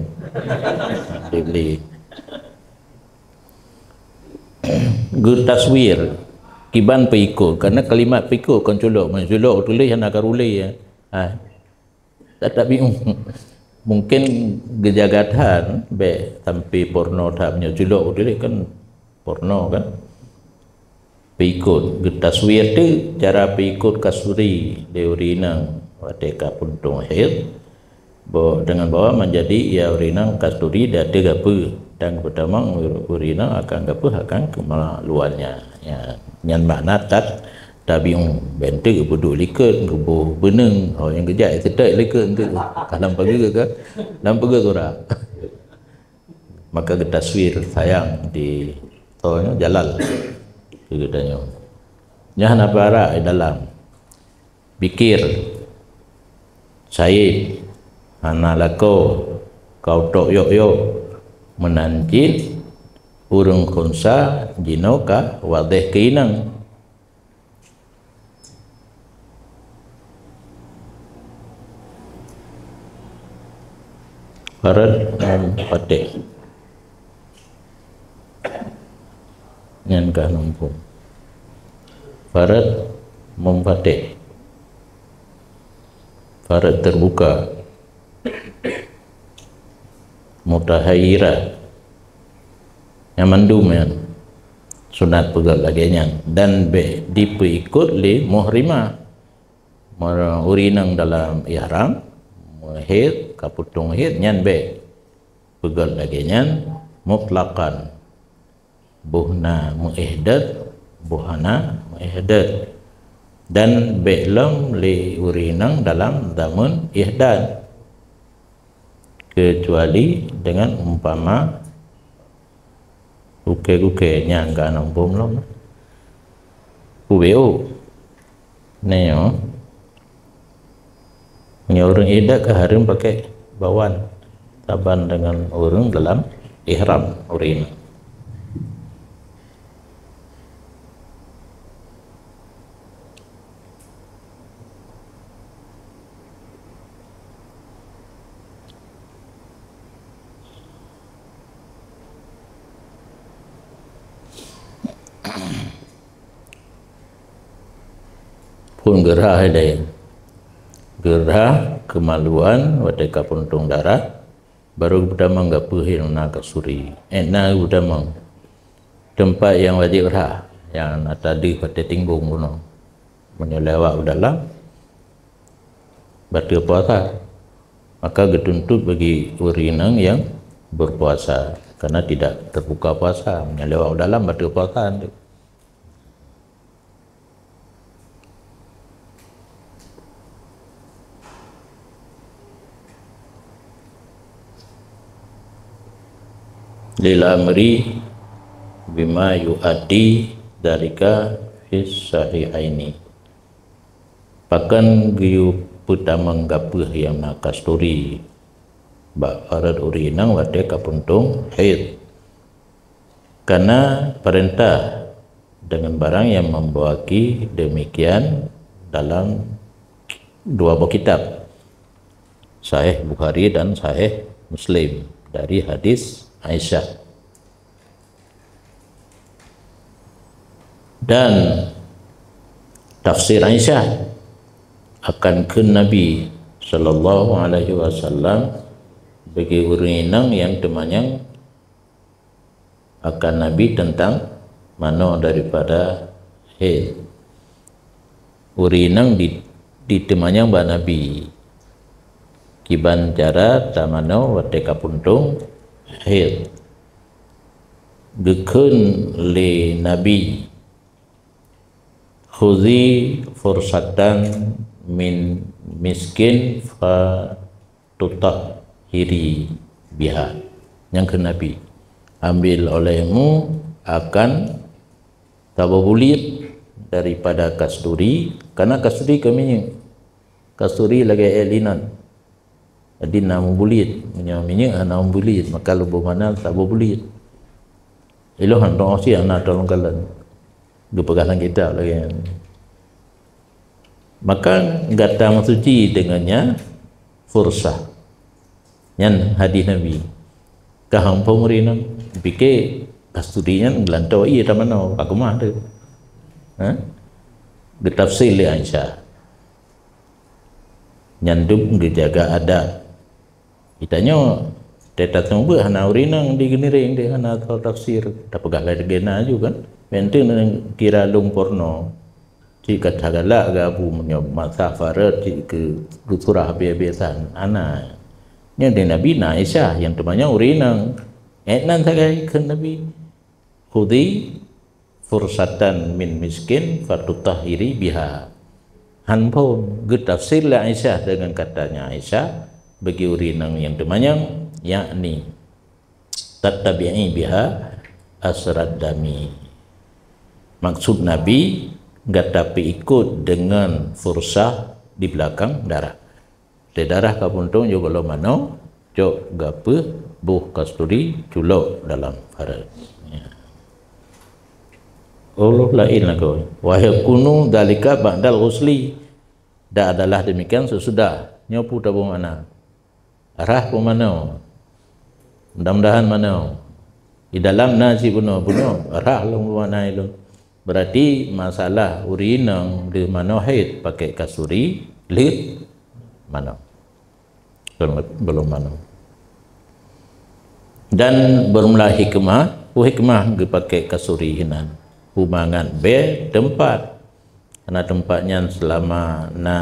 Dibeli. Geutaswir. Kiban peuikot. Karena kalimat peuikot kon culok. Meunyo culok tuléh hana ka rulé, ya. Ha. Tatabi'u. Mungkin geujaga that, bék sampai porno that, meunyo culok udeb kan porno kan. Peuikot, geutaswir tu cara peuikot kasturi lé ureueng inong watée ka puntông haid. Bo-, dengan bahwa menjadi ia ureueng inong kasturi di ateueh gapeuh dan geutamong ureueng inong akan gapeuh akan kemaluannya. Ya, nyan makna tat-, tabi'u, bék teuk geupeudok likot, geuboh beuneung, ho nyang geujak seutôt likot teuk, ka lam pageue ka, lam pageue surat. Maka geutaswir sayang di, toh nyoe jalal. Di geutanyoe. Nyan hana peue arak di dalam. Bikir, saib, hana lakoe, ka utok yok-yok, meunan cit ureueng khunsa jinoe ka wadéh keu inong. Farad ngon fathah. Nyan ka muphom. Farad munfathah. Farad terbuka. Mutahayyirah. Nyan mandum nyan sunat peugét lagée nyan dan bék dipeuikot lé muhrimah. Meureueng ureueng inong dalam ihram, meuhét, ka puntông hét, nyan bék. Peugét lagée nyan mutlaqan. Boh na meuihdad, boh hana meuihdad. Dan bék lom lé ureueng inong dalam zameun ihdad. Kecuali dengan umpama gukée-gukée nyang ka na bom lom. Ubeo. Nyoe. Nyoe ureueng ihdad ka hareuem pakai bawan saban dengan ureueng dalam ihram ureueng. Phon geurhah ilée. Geurhah keumaluan watée ka puntông darah, barô geutamong gapeuh nyang na kasturi. Eh, na geutamong teumpat nyang wajéb rhah, nyang na tadeuh watée tinggong bunoe. Meunyoe lewat u dalam, bateue puasa, maka geutuntot bagi ureueng inong nyang berpuasa, karena tidak terbuka puasa. Meunyoe lewat u dalam, bateue puasa tu. Lil amri bima yuaddi dzalika fis sahihaini. Pakon geuyue peutamong gapeuh nyang na kasturi bak farad ureueng inong watée ka puntông haid? Karena peurintah dengan barang yang membawa ki demikian dalam dua buah kitab, Sahih Bukhari dan Sahih Muslim, dari hadis Aisyah. Dan tafsir Aisyah akan kheun Nabi sallallahu alaihi wasallam bagi ureuëng inong nyang teumanyong akan Nabi teuntang manoe daripada haid. Ureuëng inong di, diteumanyong bak Nabi kiban cara tamanoe watée ka puntông haid. Geukheun lé Nabi, "Khudzi fursatan min miskin fa tutahhiri biha." Nyang kheun Nabi, "Ambil olehmu akan saboh buliet daripada kasturi," karena kasturi ka minyeuk. Kasturi lagée ék linan. Jadi na meubuliet, meunyoe minyeuk hana meubuliet, maka lubong mana saboh buliet. Ilôn hana teuoh sie hana teuoh lôn kalon. Geupeugah lam kitab lagée nyan. Maka gata meusuci deungon nyan fursah. Nyan hadis Nabi. Ka hang phom ureuëng inong, pike kasturi nyan geulantoe ié tamanoe, ka keumah teuh. Ha? Geutafsir lé Aisyah. Nyan dum geujaga adat. Geutanyoe, teuh tateueng beuh hana ureuëng inong di Geuniréng deh, hana teuh tafsir. Tapeugah lagée na ju kan. Meunteueng kira lôn peurunoe. Cit ka tagalak geuh Abu meunyoe masa farot cit keu geusurah habéh-habéh san. Hana. Nyan di Nabi na Aisyah nyang teumanyong ureuëng inong. Ék nan sagai kheun Nabi. "Khudzi fursatan min miskin fatutahhiri biha." Han phon geutafsir lé Aisyah deungon katanya Aisyah bagi ureuëng inong nyang teumanyong, yakni tattabi'i biha asrad dami. Maksud Nabi, gata peuikot deungon fursah di beulakang darah. Di darah ka puntông jok golom manoe, cok gapeuh boh kasturi culok dalam farot. Ya. Ulôh laén lagoe. Wa yakunu dzalika ba'dal ghusli. Dan adalah demikian sesudah nyoe pu tabông ana. Rhah peumanö. Mudah-mudahan manö. Di dalam na cit bunoe, bunoe rhah lom bunoe na ilôn. Berarti masalah ureuëng inong lheueh manö haid pakai kasturi, lheueh manö. Belum, belum manö. Dan bermula hikmah, pu hikmah geupakai kasturi hinan. Pu mangat bèe teumpat. Karena teumpat nyan selama na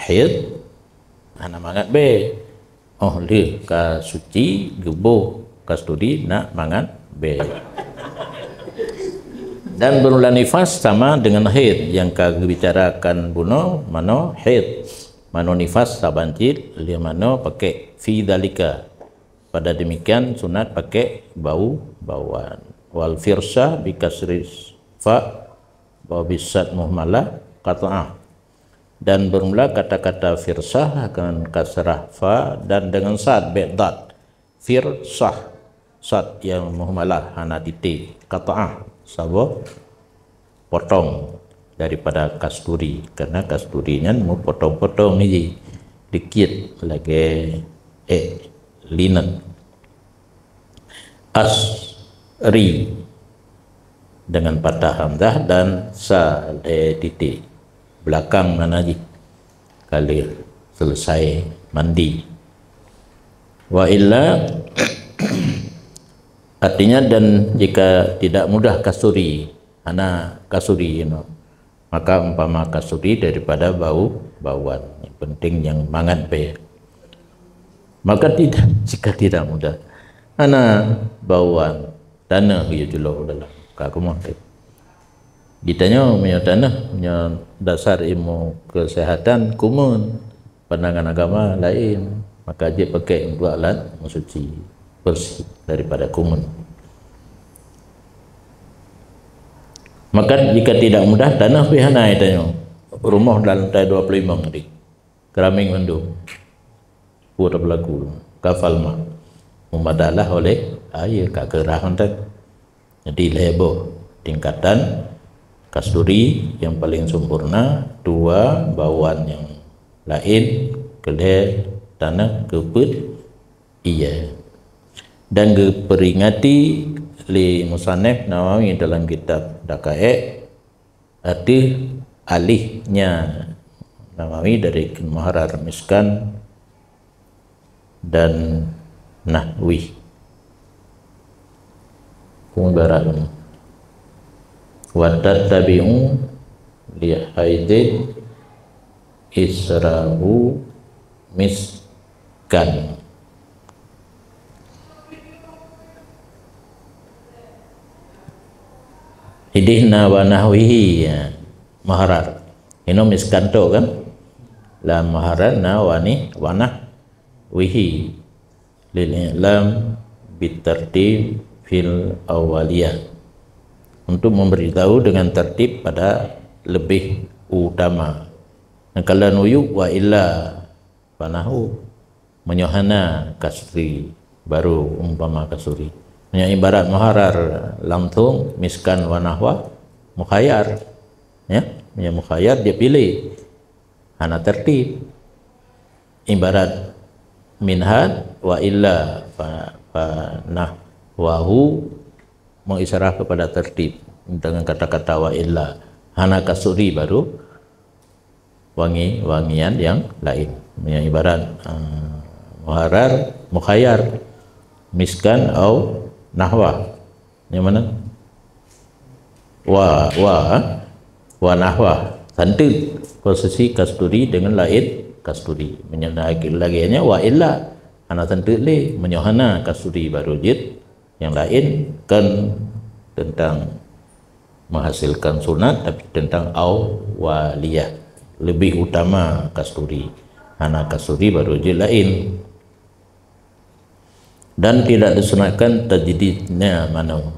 haid, hana mangat bèe. Óh lheueh ka suci, geuboh kasturi nak mangat bèe. Dan bermula nifas sama dengan haid nyang ka geubicarakan bunoe, manö haid. Manö nifas saban cit lheueh manö pakai fi dzalika. Pada demikian sunat pakai bau-bauan. Wal firsah bi kasri fa wa bisad muhmalah qat'ah. Dan bermula kata-kata firsah dengan kasrah fa dan dengan sad bèk dad. Firsah, sad nyang muhmalah hana titik, qat'ah, saboh potong daripada kasturi, karena kasturi nyan meupotong-potong ji, dikit lagèe ék linot. Asri dengan patah hamzah dan sa lhèe titik. Belakang nan jih ka lheueh selesai mandi. Wa illa, artinya, dan jika tidak mudah kasturi, hana kasturi, you know, maka umpama kasturi daripada bau-bauan, yang penting nyang mangat bèe. Maka tidak, jika tidak mudah, hana bauan, taneuh geuyue culok u dalam, ka keumah teuh. Geutanyoe meunyoe taneuh, meunyoe dasar ilmu kesehatan kumun, pandangan agama laén, maka jeuet pakai untuk alat meusuci, bersih daripada kumun. Maka jika tidak mudah, taneuh pih hana geutanyoe, rumoh dalam lantai dua puluh lima tadi. Keramik mandum. Peue teupeullaku? Kafal ma. Meumadalah oleh air, ka keurah mantong. Jadi lhèe boh tingkatan kasturi nyang paleng sempurna, dua bawan nyang laén, keulhèe taneuh, keupeuet ie. Dan geupeuringati lé musannif Nawawi dalam kitab Daqaiq ateueh alihnya Nawawi dari muharrar, miskan dan nahwih. Peue ibarat nyoe, "Wa tattabi'u li haidin israhu miskan." Idih na wa nahwihi, ya, muharrar. Inoe miskan tok kan? Lam muharrar na wa ni, wa nahwihi. Lil i'lam bit tartib fil awwaliyah. Untuk memberitahu dengan tertib pada lebih utama. Nah, kalau nuyuk wa illa, fa nahwu. Meunyoe hana kasturi, baru umpama kasturi. Meunyoe ibarat muharrar langsung, miskan wa nahwa, mukhayyar. Ya, meunyoe mukhayyar dia pilih. Hana tertib. Ibarat minhad wa illa, fa, fa nahwahu, mengisyarat kepada tertib dengan kata-kata wa illa. Hana kasturi, baru wangi-wangian yang lain. Meunyoe ibarat, ah, muharrar, mukhayyar, miskan au nahwa. Nyang mana? Wa, wa, wa nahwa. Santeuk posisi kasturi dengan laén kasturi. Meunyoe lagèe nyan wa illa, hana santeuk lé. Meunyoe hana kasturi, baru jeuet nyang laén, kan tentang menghasilkan sunat, tapi tentang awwaliyah, lebih utama kasturi. Hana kasturi, baru jeuet laén. Dan tidak disunatkan tajdidnya manoe.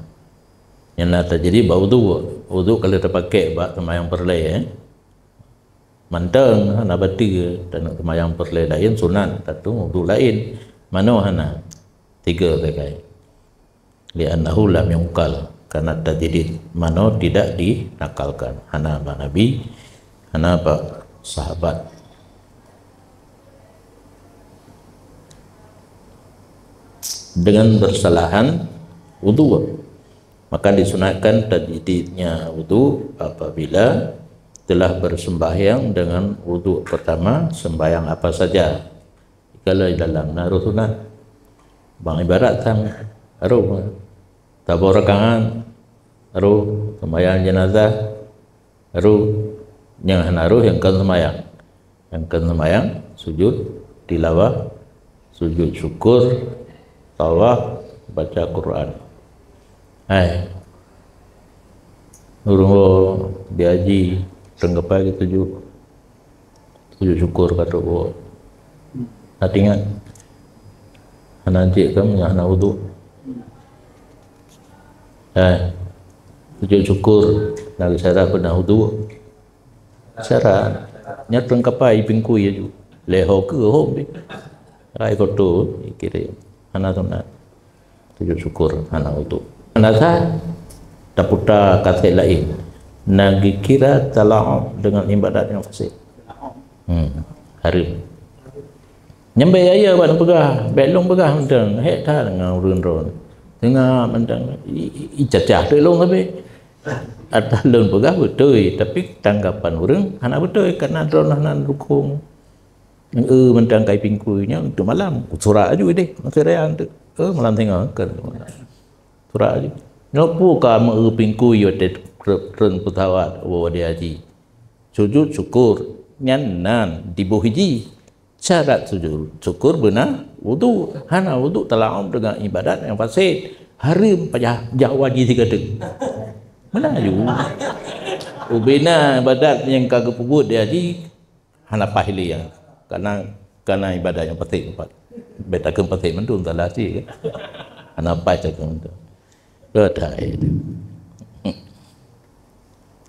Nyang na tajdid bak udhu. Udhu kalau tapakai bak seumayang peureulèe, eh. Mantong hana bateue, dan seumayang peureulèe laén sunat, tantu udhu laén. Manoe hana. Tiga sagai. Li'annahu lam yunqal, karena tajdid manoe tidak dinakalkan. Hana bak Nabi, hana bak sahabat. Dengan bersalahan wudu, maka disunatkan tajdidnya wudu apabila telah bersembahyang dengan wudu pertama sembahyang apa saja. Kalau dalam na roh sunat, bang ibarat sang roh, saboh rakaat roh, sembahyang jenazah roh, nyang hana roh nyang kon sembahyang. Nyang kon sembahyang, sujud tilawah, sujud syukur, tawaf, baca Quran. Hai. Ureueng diaji, teuh kapai geusujud. Sujud syukur ka trok woe. Hana teuingat. Hana cit kan, hana uduk. Eh, sujud syukur, na geusyarat peureunah uduk. Syarat. Nyan teuh kapai pingkui aju. Lhèe ho keu hom pih. Rai koto, kira hana sunat. Sujud syukur hana uduk. Hana sah, taputa ka sép laén. Na geukira talaub dengan ibadat nyang fasid. Hmm, hareuem. Nyan bèk ya, ya, bak peugah, bèk lôn peugah mantong, hék that ngon ureueng droen. Teungoh mantong, i, i, i cacah teuk lôn sabe. Ata lôn peugah beutôi, tapi tanggapan ureueng hana beutôi, karena droen hana dukung. Eu, mantong kai pingkui nyan untuk malam. Surak aju deh, masih raya tu. Eu, malam tengah kan. Surak aju. Nyoe peue ka meu pingkui watèe treun pesawat, woe di haji. Sujud syukur. Nyan nan diboh hiji. Syarat sujud syukur beuna wudu. Hana wudu talaub dengan ibadat nyang fasid. Hareuem payah jak haji sigoe teuk. Meunan aju. Ubena ibadat nyang ka geupeubuet di haji, hana paih lé nyan. Karena, karena ibadat nyang fasid teumpat. Bèk takheun fasid mandum salah cit kan. Hana paih takheun mandum. Beutôi.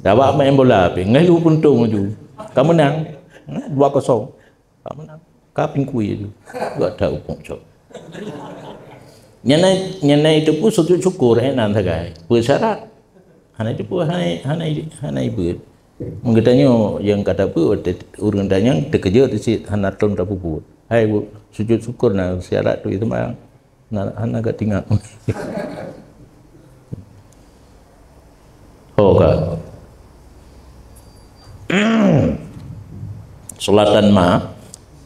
Awak main bola pih, ngon lu puntông aju. Ka meunang. Dua kosong. Ka meunang. Ka pingkui aju. Gak tahu pungcok. Nyan na, nyan na itu pun sujud syukur, eh, nan sagai. Peue syarat? Hana jipeu, hana, hana, hana ibeuet. Meungeutanyong nyang ka tapeu, ureuëng tanyong teukeujot cit hana lom tapeubuet. Hai, sujud syukur na syarat tu seumayang. Na, hana ka tingat. Ho ka. Sulatan ma,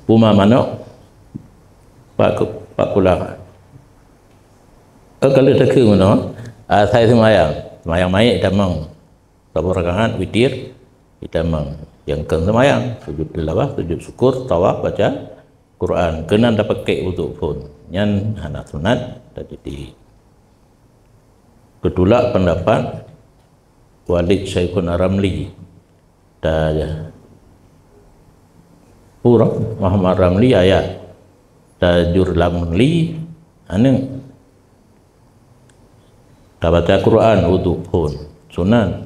puma manok, pak, pak kula. Oh, kalau takheun meunoe, asai seumayang. Seumayang manyét tamong. Saboh rakaat witir, itamong. Nyang keu seumayang, sujud tilawah, sujud syukur, tawaf, baca Quran. Keunan tapakék uduk phon. Nyan hana sunat, tajdi. Geutulak pendapat Walid Syaikhuna Ramli. Ta, ureuëng Muhammad Ramli ayah. Tajur Ramli aneuk. Tabaca Quran uduk phon. Sunat.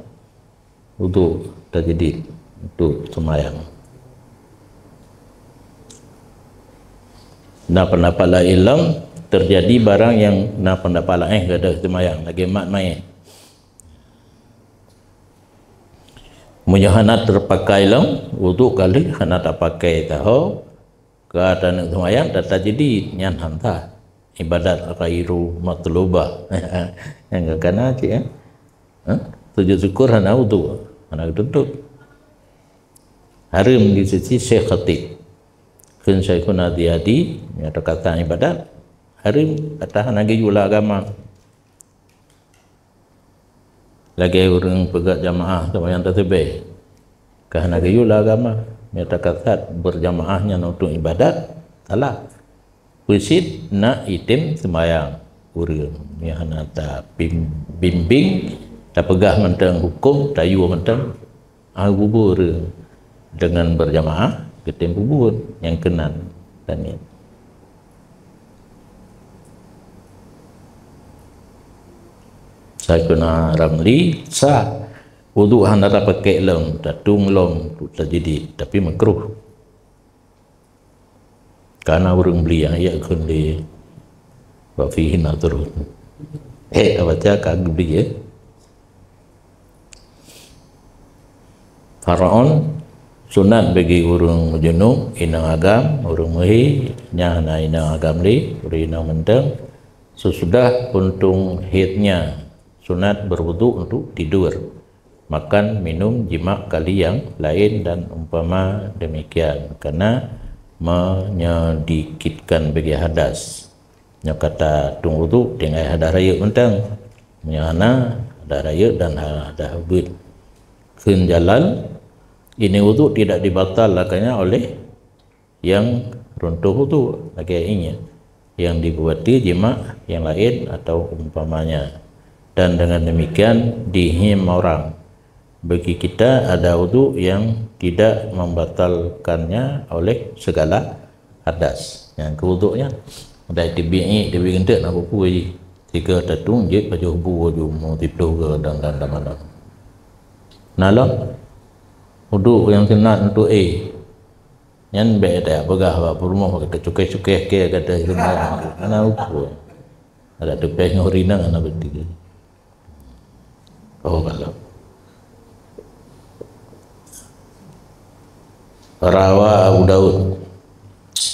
Uduk tajdid untuk seumayang. Na pendapat laén lom, terjadi barang nyang na pendapat laén gadoh seumayang, lagée mat manyét. Meunyoe hana teupakai lom, uduk galeh hana tapakai taho, ka taneuk seumayang, ta, tajdid, nyan hana sah. Ibadat ghairu matlubah. Nyang ka kana cit, eh? Hah? Sujud syukur hana uduk, hana geutuntut. Hareuem di sisi Syekh Khatib. Kheun Syaikhuna Diyadi, nyang teuka sah ibadat, hareuem ata hana geuyue lam agama. Lagée ureuëng peugét jamaah seumayang tasbih. Ka hana geuyue lam agama, nyata kasat berjamaah nyan untuk ibadat, salah. Peusit na item seumayang ureuëng nyang hana tabimbing, tapeugah mantong huköm, tayue mantong, ah, bubur deungon berjamaah, geutem bubur nyang keunan dan nyan. Saikuna Ramli, sah. Uduk hana tapakék lom, tatung lom, tajdid, tapi makruh. Kana ureuëng bli nyang yak kheun lé, wa fihi nadharun. Eh, baca ka geubli, eh. Faraun, sunat bagi ureuëng junub, inong agam, ureuëng meuhi, nyang hana inong agam lé, ureuëng inong mantong, sesudah puntông haidnya, sunat berwuduk untuk tidur, makan, minum, jimak kali yang lain dan umpama demikian, karena menyedikitkan bagi hadas. Nyoe ka tatung uduk tinggai hadas rayeuk mantong. Nyoe hana hadas rayeuk dan hadas ubit. Kheun Jalal, ini uduk tidak dibatalkannya oleh yang runtuh uduk, lagée ingat, yang dibuati jimak yang lain atau umpamanya. Dan dengan demikian dihim orang. Bagi kita ada uduk yang tidak membatalkannya oleh segala hadas. Nyang keu uduk nyan. Dai teubiet, teubiet geuntét na peue-peue jih. Tiga tatung jeuet pajoh bu ju mu tiploh ke dan, dan, dan mana. Nah, lom. Uduk nyang sunat untuk eh. Nyan bék tapeugah bak peurumoh, bak teucukeh-cukeh ke, kata seumayang. Hana ukur. Ada tupeh ngon rinang, hana beutôi. Oh, kalau. Rawa Abu Daud.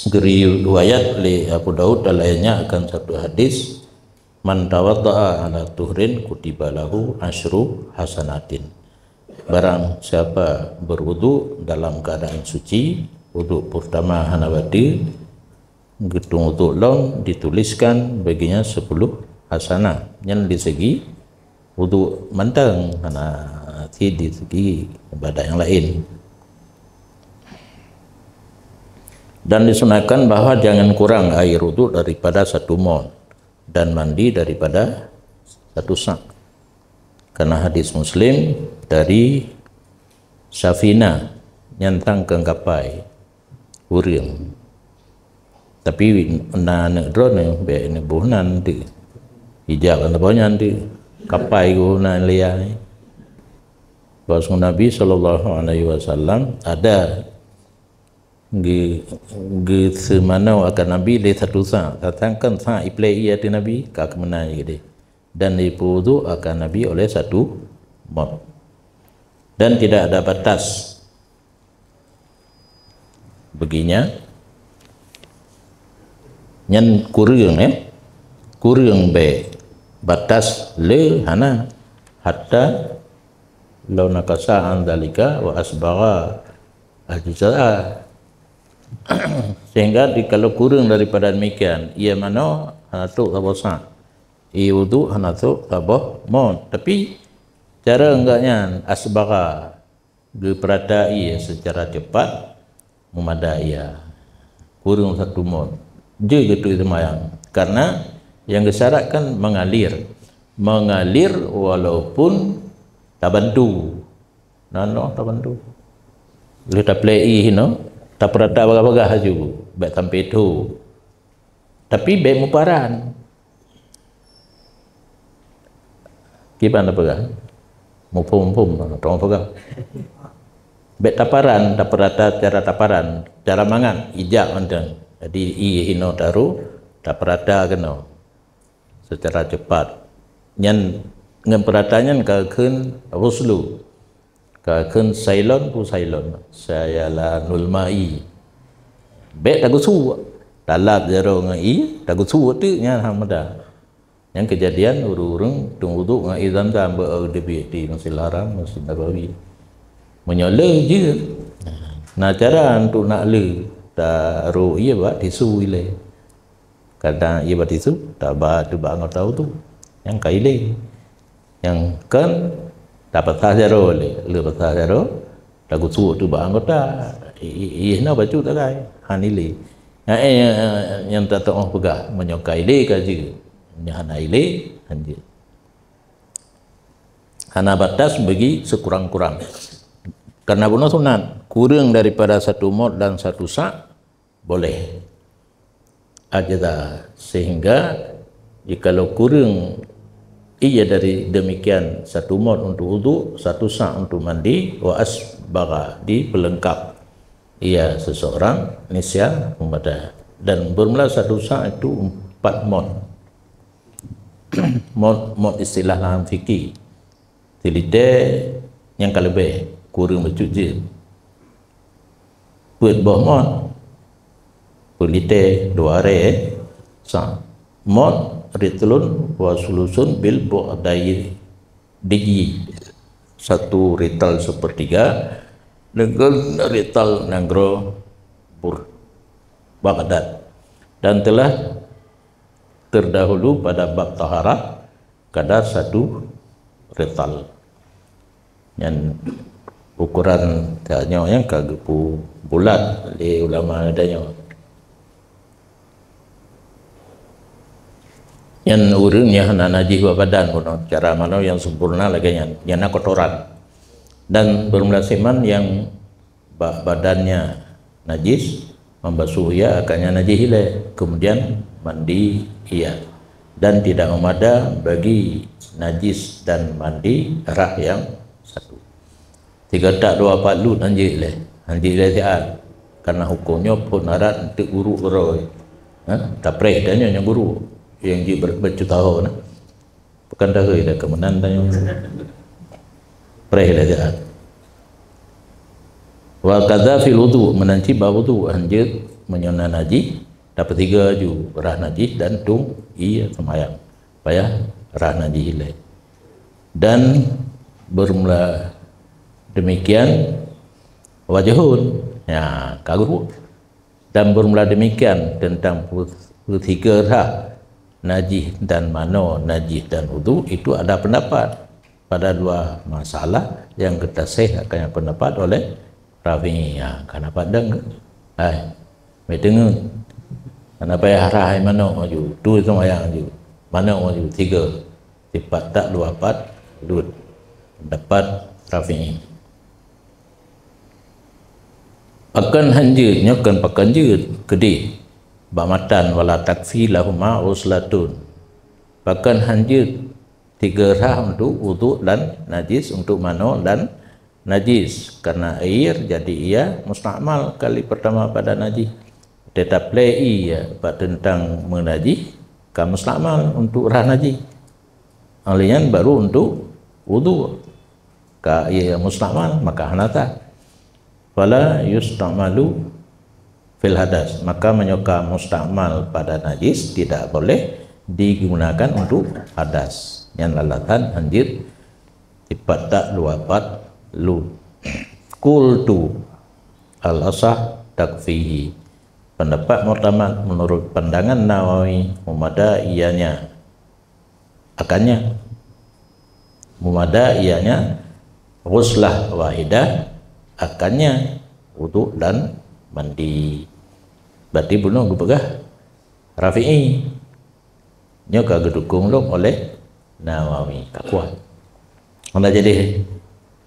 Geuriwayat lé Abu Daud dan lainnya akan satu hadis, "Man tawadda'a ala tuhrin kutiba lahu asyru hasanatin." Barang siapa berwuduk dalam keadaan suci, wuduk pertama hana bateue, geutung uduk lom dituliskan baginya sepuluh hasanah. Nyan di segi uduk mantong, hana cit di segi ibadat nyang laén. Dan disunahkan bahwa jangan kurang air uduk daripada satu mud dan mandi daripada satu sa'. Karena hadis Muslim dari Safina, nyang tangkeueng kapai ureuëng. Tapi na aneuk droeneuh bék neuboh nan teuh. Hijab atawa nyan teuh. Kapai geuh nan lia. Bahwa Nabi sallallahu alaihi wasallam ada ge-, geuseumanoe akan Nabi lé satu sa'. Sedangkan sa' iplei ié ateueh Nabi, ka keumeunan jih deh. Dan ipeuwuduk akan Nabi oleh satu mot. Dan tidak ada batas baginya. Nyan kureueng, eh. Kureueng bèk, batas le hana. Hatta lau nakasa an dzalika wa asbagha ajza. Sehingga di, kalau kureueng daripada demikian, ie manoe hana trok saboh sa', ie wudhu hana trok saboh mot. Tapi cara enggak nyan, asbagha, geupeurata ie secara cepat, meumada ie. Kureueng satu mot. Jeuet geutui seumayang. Karena yang geusyaratkan mengalir. Mengalir walaupun tabantu. Nanoe tabantu. Lheueh taplei ie hinoe, tapeurata bagah-bagah laju. Bèk sampai tho. Tapi bèk meuparan. Kiban peugah? Muphom-muphom, tong peugah. Bèk taparan, tapeurata cara taparan, cara mangat, ijak mantong. Jadi, ie hinoe taru, tapeurata keunoe secara cepat. Nyan, ngon peurata nyan ka kheun ghuslu. Ka kheun sailon pu sailon, sayalanul ma'i. Bèk tagusue, talap jaroe ngon ie, tagusue teuk nyan hana meuda. Nyan keujadian ureueng-ureueng tueng wudhu ngon ie zam-zam beu deubiet di Masjidil Haram, Masjid Nabawi. Meunyoe le jeuet, na cara untuk nak le, taroh ie bak tisu ilèe. Kadang ie bak tisu, taba teuh bak anggota wudhu. Nyang ka ilèe. Nyang kon tapasah jaroe lé, le pasah jaroe, tagusue teuh bak anggota. I, i, ie na bacut tagai, han ilèe. Nah, eh, nyang tatu'oh peugah, meunyoe ka ilèe ka jeuet. Meunyoe hana ilèe, han jeuet. Hana batas bagi sekurang-kurang. Karena bunoe sunat, kureueng daripada satu mot dan satu sa', boleh. Ajza, sehingga jikalau kureueng ie dari demikian, satu mot untuk wudhu, satu sa' untuk mandi, wa asbagha, dipeulengkap ia seseorang, nisyan, meumada. Dan bermula satu sa' itu empat mot. Mot, mot istilah lam fikih. Silitée nyang ka leubeh, kureueng bacut jeuet. Peuet boh mot, peulitée dua ré, sa' mot, ritlun wa sulusun bil Baghdadi. Satu rital sepertiga, deungon rital nanggroe Bur-, Baghdad. Dan telah terdahulu pada bab taharah, kadar satu rital. Nyan ukuran tanyoe nyang ka geupeubulat lé ulama tanyoe. Nyan ureueng nyang hana najih bak badan, bunoe cara manoe nyang sempurna lagée nyan, nyang na kotoran. Dan bermula seman nyang bak badannya najis, membasuh ia akannya najis ilée, kemudian mandi ia, dan tidak memada bagi najis dan mandi rah yang satu. Tiga tak dua pat lut hanjeuet ilée, hanjeuet ilée siat, karena hukum nyoe phon arat untuk guru keurôi. Ha? Tapreh tanyoe nyang guru, nyang jeuet ber-, bacut tahun. Pakon dahôi dah keumenan tanyoe. Preh dah jahat. Wa kadza fil wudu, meunan cit bak wudu, hanjeuet meunyoe na najih, tapeutiga ju rah najih dan tueng ie seumayang. Payah rah najih ilée. Dan bermula demikian wajhun. Ya, ka guru. Dan bermula demikian tentang pu-, peutiga rah najih dan manoe najih dan wudu, itu ada pendapat pada dua masalah yang geutaseh akan pendapat oleh Rafi'i. Ha, ka na pat dong ke? Hai, meuteungeut. Ka na payah rah hai manoe maju, tu seumayang maju. Manoe maju, tiga. Sipat tak dua pat lut. Pendapat Rafi'i. Pakon hanjeuet, nyoe kon pakon jeuet, keudeh. Bak matan, wala takfi lahuma ghuslatun. Pakon hanjeuet tiga rah untuk wudhu dan najis, untuk manoe dan najis. Karena air, jadi ia mustakmal kali pertama pada najis. Tetap lé ia bak teuntang meunajih, ka mustakmal untuk rah najih. Ahli nyan baru untuk wudhu. ka ié mustakmal, maka hana sah. Fala yustamalu fil hadas. Maka meunyoe ka mustakmal pada najis, tidak boleh digunakan untuk hadas. Nyan alasan hanjeuet sipat tak luapat lu. Qultu al-asah takfihi. Pendapat muktamad menurut pandangan Nawawi, mumada ianya akannya. Mumada ianya ghuslah wahidah akannya wudhu dan mandi. Berarti bunoe geupeugah Rafi'i. Nyoe ka geudukung lom oleh Nawawi. Ka kuat. Hana jadi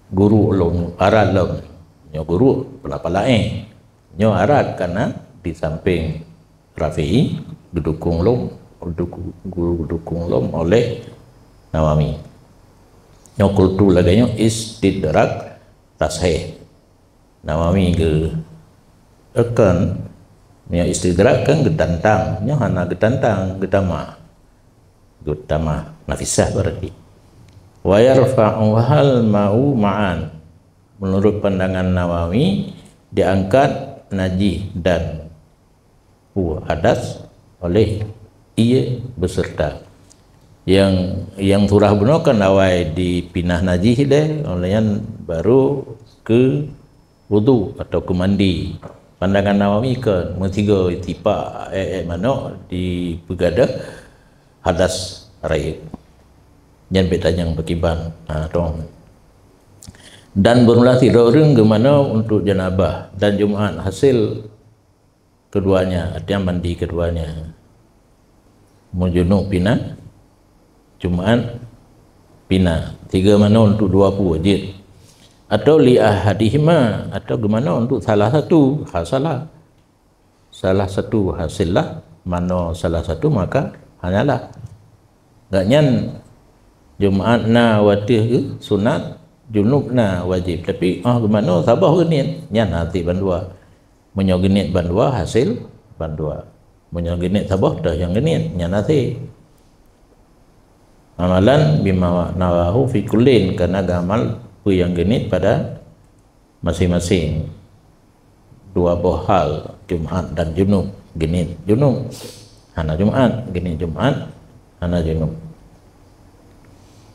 guru lom, arat lom. Nyoe guru pala-pala eh. Nyoe arat karena di samping Rafi'i geudukung lom, geudukung, geudukung lom oleh Nawawi. Nyoe qultu lagèe nyoe istidrak tashih. Nawawi geu-, eukon, nyoe istidrak kan geutantang, nyoe hana geutantang, geutamah. Geutamah nafisah berarti. Wa yarfa'uhal ma'u ma'an. Menurut pandangan Nawawi, diangkat najis dan pu hadas oleh ié beserta. Yang, yang surah bunoe kan awai dipinah najis deh, oleh nyan baru keu wudhu atau keu mandi. Pandangan Nawawi kan meusigoe sipak ék-ék manok dipeugadôh hadas rayeuk. Nyan bèk tanyong pakriban. Ha, tong. Dan beureulah sidroe ureueng geumanoe untuk janabah dan Jumat hasil keduanya, artinya mandi keduanya. Meujunub pina, Jumat pina. Tiga manoe untuk dua pue jeuet. Atau li ahadihima, atau geumanoe untuk salah satu, ha salah. Salah satu hasillah, manoe salah satu maka hanyalah. Gobnyan Jumat na watèe geuh sunat, junub na wajéb. Tapi, oh, geumanoe saboh geuniet, nyan hasé bandua. Meunyoe geuniet bandua, hasil bandua. Meunyoe geuniet saboh, toh nyang geuniet, nyan hasé. Amalan bima nawahu fi kullin, karena geuamal peue nyang geuniet pada masing-masing. Dua boh hal, Jumat dan junub. Geuniet junub, hana Jumat. Geuniet Jumat, hana junub.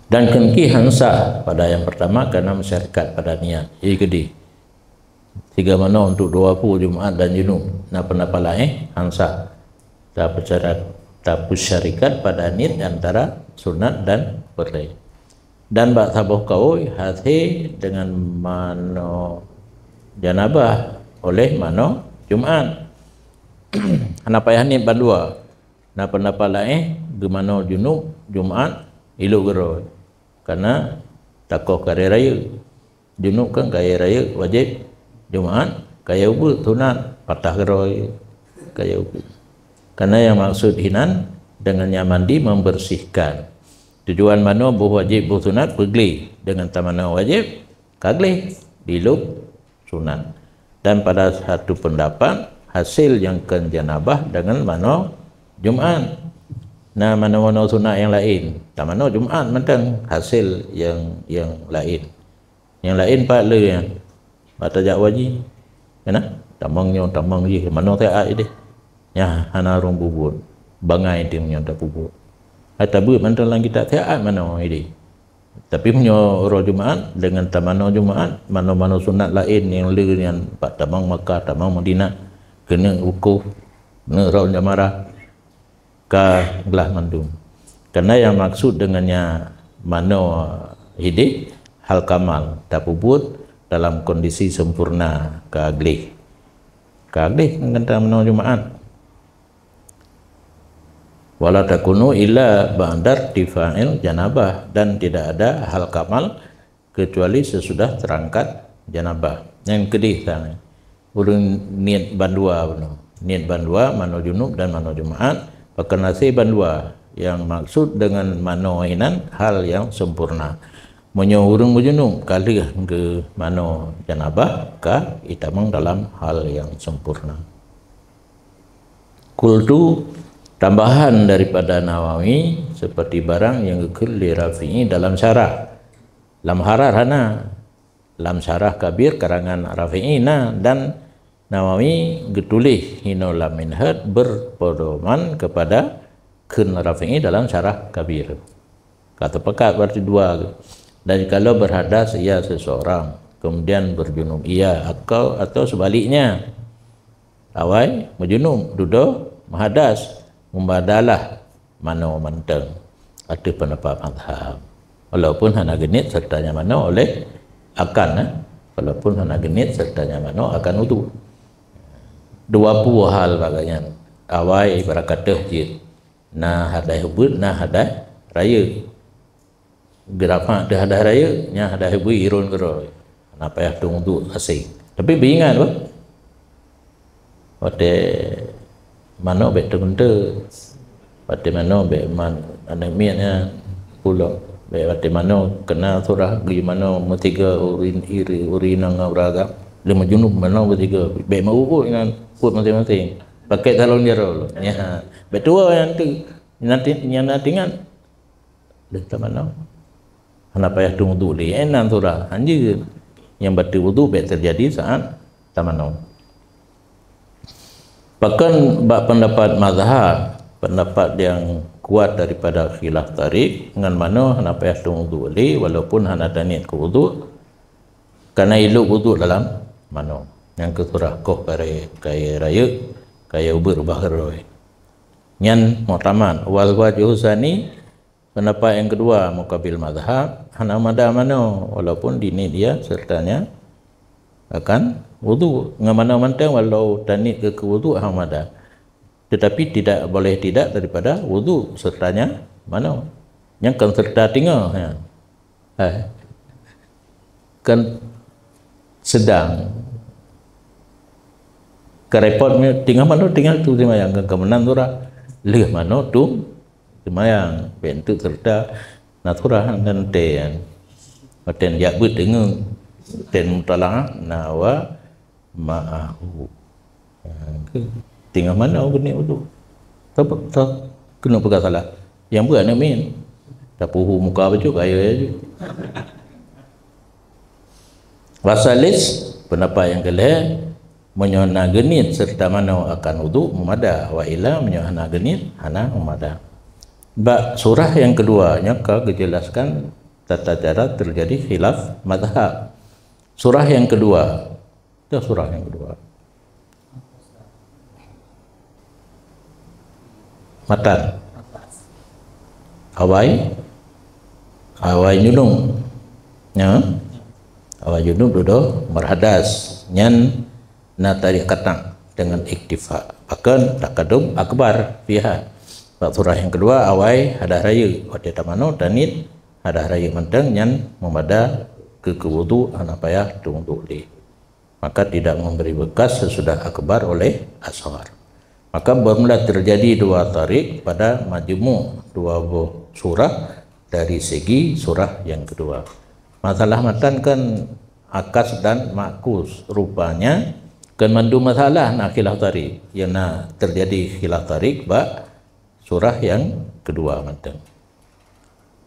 Dan keunki han sah pada nyang pertama karena masyarakat pada niat. Jadi keudeh. Tiga manoe untuk dua pue Jumat dan junub. Na pendapat laén, han sah. Tapeusyara-, tapeusyarikat pada niet antara sunat dan peureulée. Dan bak saboh kaul hasé deungon manoe janabah oleh manoe Jumat. Hana payah niet bandua. Na pendapat laén, geumanoe junub Jumat ilok geurôi. Karena takoh kayée rayeuk. Junub kan kayée rayeuk wajéb, Jumat kayée ubeut sunat, patah geurôi kayée ubeut. Karena nyang maksud hinan deungon nyang mandi membersihkan. Tujuan manoe boh wajéb boh sunat peugleh, deungon tamanoe wajéb ka gleh, dilop sunat. Dan pada satu pendapat, hasil nyang kon janabah deungon manoe Jumat. Na manoe-manoe sunat nyang laén, tamanoe Jumat mantong hasil nyang, nyang laén. Nyang laén pat le nyan. Bak tajak haji. Keunan, tamong nyoe, tamong jih, manoe siat ideh. Nyan hana rhung peubuet. Bangai teuh meunyoe tapeubuet. Hai tabeuet mantong lam kitab siat manoe ideh. Tapi meunyoe uroe Jumat, deungon tamanoe Jumat, manoe-manoe sunat laén nyang le nyan bak tamong Makkah, tamong Madinah, keuneuk wukuf, keuneuk raun jamarah, ka glah mandum. Karena nyang maksud deungon nyan manoe ideh hal kamal, tapeubuet dalam kondisi sempurna ka gleh. Ka gleh ngon tamanoe Jumat. Wala takunu illa ba'da irtifa'il janabah, dan tidak ada hal kamal kecuali sesudah terangkat janabah. Nyang keudeh sang, ureuëng niet bandua bunoe. Niet bandua, manoe junub dan manoe Jumat, pakon hasé bandua. Nyang maksud deungon manoe inan hal nyang sempurna. Meunyoe ureuëng meujunub ka lheueh geumanoe janabah, ka itamong dalam hal nyang sempurna. Qultu, tambahan daripada Nawawi, seperti barang nyang geukheun lé Rafi'i dalam syarah. Lam harar hana, Lam syarah Kabir karangan Rafi'i na, dan Nawawi geutuléh hinoe lam Minhaj berpedoman kepada kheun Rafi'i dalam syarah Kabir. Ka teupeugah berarti dua. Dan kalau berhadas ia seseorang, kemudian berjunub ia, atau, atau sebaliknya, awai meujunub, dudoe meuhadas, mubadalah manoe mantong ateueh peundapat mazhab. Walaupun hana geuniet serta nyan manoe oleh akan, eh, walaupun hana geuniet serta nyan manoe akan udhu. Dua pue hal bak nyan. Awai barakat teuh jeuet. Na hadas ubeuet, na hadas rayeuk. Geurapak teuh hadas rayeuk, nyan hadas ubeuet iron keudroe. Hana payah tueng udhu asai. Tapi beuingat bah, watèe manoe bèk teumeunteuk. Watèe manoe bèk man, aneuk miet nyan pulo. Bèk watèe manoe keuna surah, geuyue manoe meutiga ureueng, ureueng inong ngon ureueng agam. Lheueh meujunub manoe meutiga. Bèk meu-uôt ngon pruet maséng-maséng. Pakèk salon jaroe. Nyan. Bèk tuwoe nyan teuk. Nyan ti-, nyan na tingat. Lheueh tamanoe, hana payah tueng udhu lé. Inan surah, hanjeuet. Nyang bateue udhu bèk teujadi saat tamanoe. Pakon bak peundapat mazhab, peundapat nyang kuat daripada khilaf tarik, ngon manoe hana payah tueng udhu lé, walaupun hana taniet keu udhu, kana ilôp udhu dalam manoe. Nyang keu surah koh kayèe, kayèe rayeuk, kayèe ubeuet ubah keudroe. Nyan mu'tamad. Wal wajhu tsani, peundapat nyang keudua muqabil mazhab, hana mada manoe, walaupun diniet ia serta nyan akan udhu. Ngon manoe mantong, walau taniet keu, keu udhu hana mada. Tetapi tidak boleh tidak daripada udhu serta nyan manoe. Nyan kon serta teungoh, ya. Eh. Kan sedang. Ka repot mi-, teungoh manoe, teungoh tu seumayang, kan ka meunan surah. Lheueh manoe tu seumayang, bèk enteuk serta na surah ngon ten. Watèe jak beuet teungoh, ten mutalaah na wa ma'ahu. Ha, ke? Teungoh manoe geuniet udhu. Teupeue, teu-, keuneuk peugah salah. Nyang beuet aneuk miet. Tapuhu muka bacut, kayèe aju. Wasalis, peundapat nyang keulhèe, meunyoe na geuniet serta manoe akan udhu, meumada. Wa illa, meunyoe hana geuniet, hana meumada. Bak surah nyang keudua, nyoe ka geujelaskan tata cara teujadi khilaf mazhab. Surah nyang keudua, Itu surah nyang keudua. Matan. Awai. Awai junub. Ya. Awai junub dudoe meuhadas. Nyan na tarék katak deungon iktifa. Bahkan takadum akbar fiha. Bak surah nyang keudua, awai hadas rayeuk. Watèe tamanoe taniet hadas rayeuk mantong, nyan meumada keu, keu udhu, hana payah tueng udhu lé. Maka tidak memberi bekas sesudah akbar oleh asghar. Maka bermula terjadi dua tarik pada majmu' dua boh surah dari segi surah yang kedua. Masalah matan kan akas dan makus. Rupanya kan mandum masalah na khilaf tarik. Yang na terjadi khilaf tarik bak surah yang kedua mantong.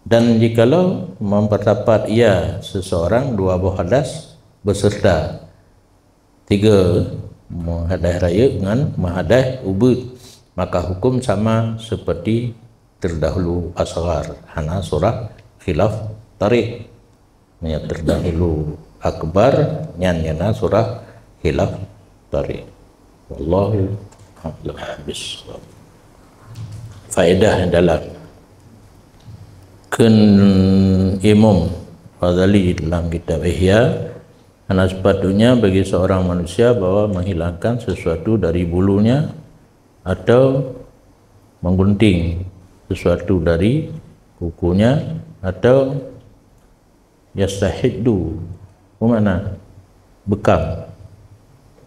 Dan jikalau memperdapat ia seseorang dua boh hadas beserta tiga meuhadas rayeuk ngon meuhadas ubeuet, maka hukum sama seperti terdahulu asghar, hana surah khilaf tarik. Meunyoe terdahulu akbar, nyan nyang na surah khilaf tarik. Wallahu a'lam bissawab. Faedah dalam kheun Imam Ghazali dalam kitab Ihya, hana sepatutnya bagi seorang manusia bahwa menghilangkan sesuatu dari bulunya atau menggunting sesuatu dari kukunya atau yastahiddu, apa makna? Bekam,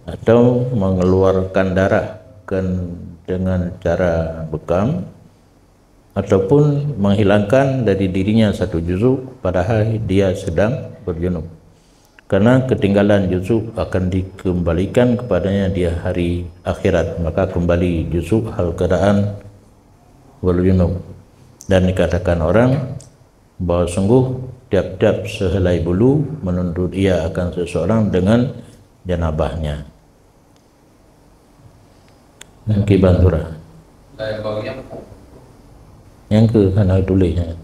atau mengeluarkan darah ken-, dengan cara bekam, ataupun menghilangkan dari dirinya satu juzuk padahal dia sedang berjunub. Karena ketinggalan juzuk akan dikembalikan kepadanya di hari akhirat, maka kembali juzuk hal keadaan berjunub. Dan dikatakan orang bahwa sungguh tiap-tiap sehelai bulu menuntut ia akan seseorang dengan janabahnya. Nyan kiban surah. Nyang keu hana tuléh nyan.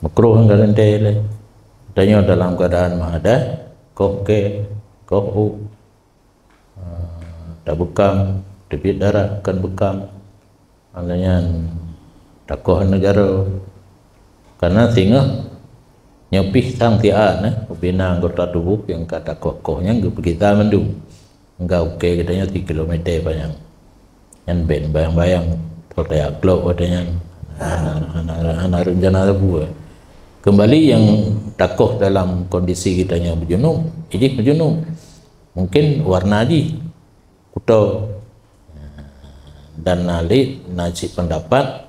Makruh ngon leuntée lé. Tanyoe dalam keadaan meuhadah, koh kée, koh u, ah, tabeukam, teubiet darah kon beukam. Alèh nyan takoh neugara. Karena singoh nyoe pih sang siat, eh, ubena anggota tuboh nyang ka takoh-koh nyan geupeugisa mandum. Enggak ukée geutanyoe sikilomèter panyang. Nyan ben bayang-bayang, soe teuyak klok watèe nyan. Hana, hana, hana rencana sapeue. Keumbali nyang takoh dalam kondisi geutanyoe meujunub, jih meujunub. Mungkin warna jih kuto. Dan na lé na cit peundapat,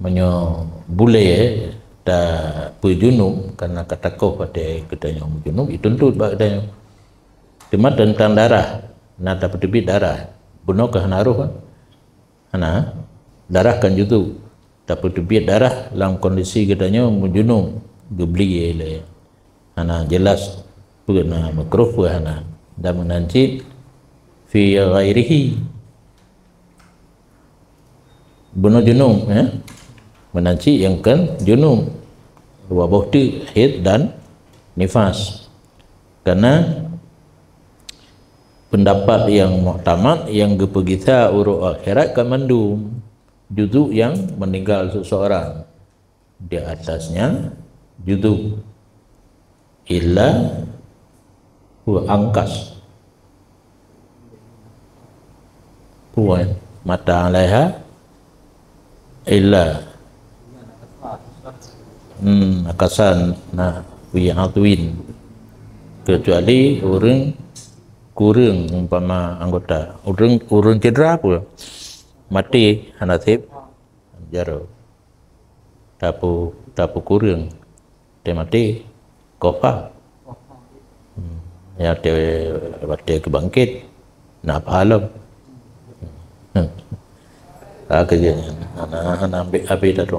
meunyoe bulée tapeujunub, karena ka takoh watèe geutanyoe meujunub, jituntut bak geutanyoe. Teuma teuntang darah, na tapeuteubiet darah, bunoe ka hana roh, kan? Hana, darah kan juzu. Tapeuteubiet darah lam kondisi geutanyoe meujunub, geubli lé. Hana jeulaih peue na makruh peue hana. Dan meunan cit fi ghairihi. Bunoe junub, ya. Meunan cit nyang kon junub. Dua boh teuk, haid dan nifas. Karena pendapat nyang muktamad nyang geupeugisa uroe akhirat ka mandum. Juzu nyang meuninggai seseorang. Di atasnya juzu. Illa huwa angkas. Huwa mata alaiha illa. Hmm, akasan na wi atwin. Kecuali ureuëng kureueng umpama anggota. Ureuëng, ureuëng cedera pun mati hana sép jaroe. Tapu, tapu kureueng. Teumaté kofa. Hmm. Ya, te, watèe keubangkét na pahala. Hmm. Ah, kerja. Ana, ana ambil api dah tu.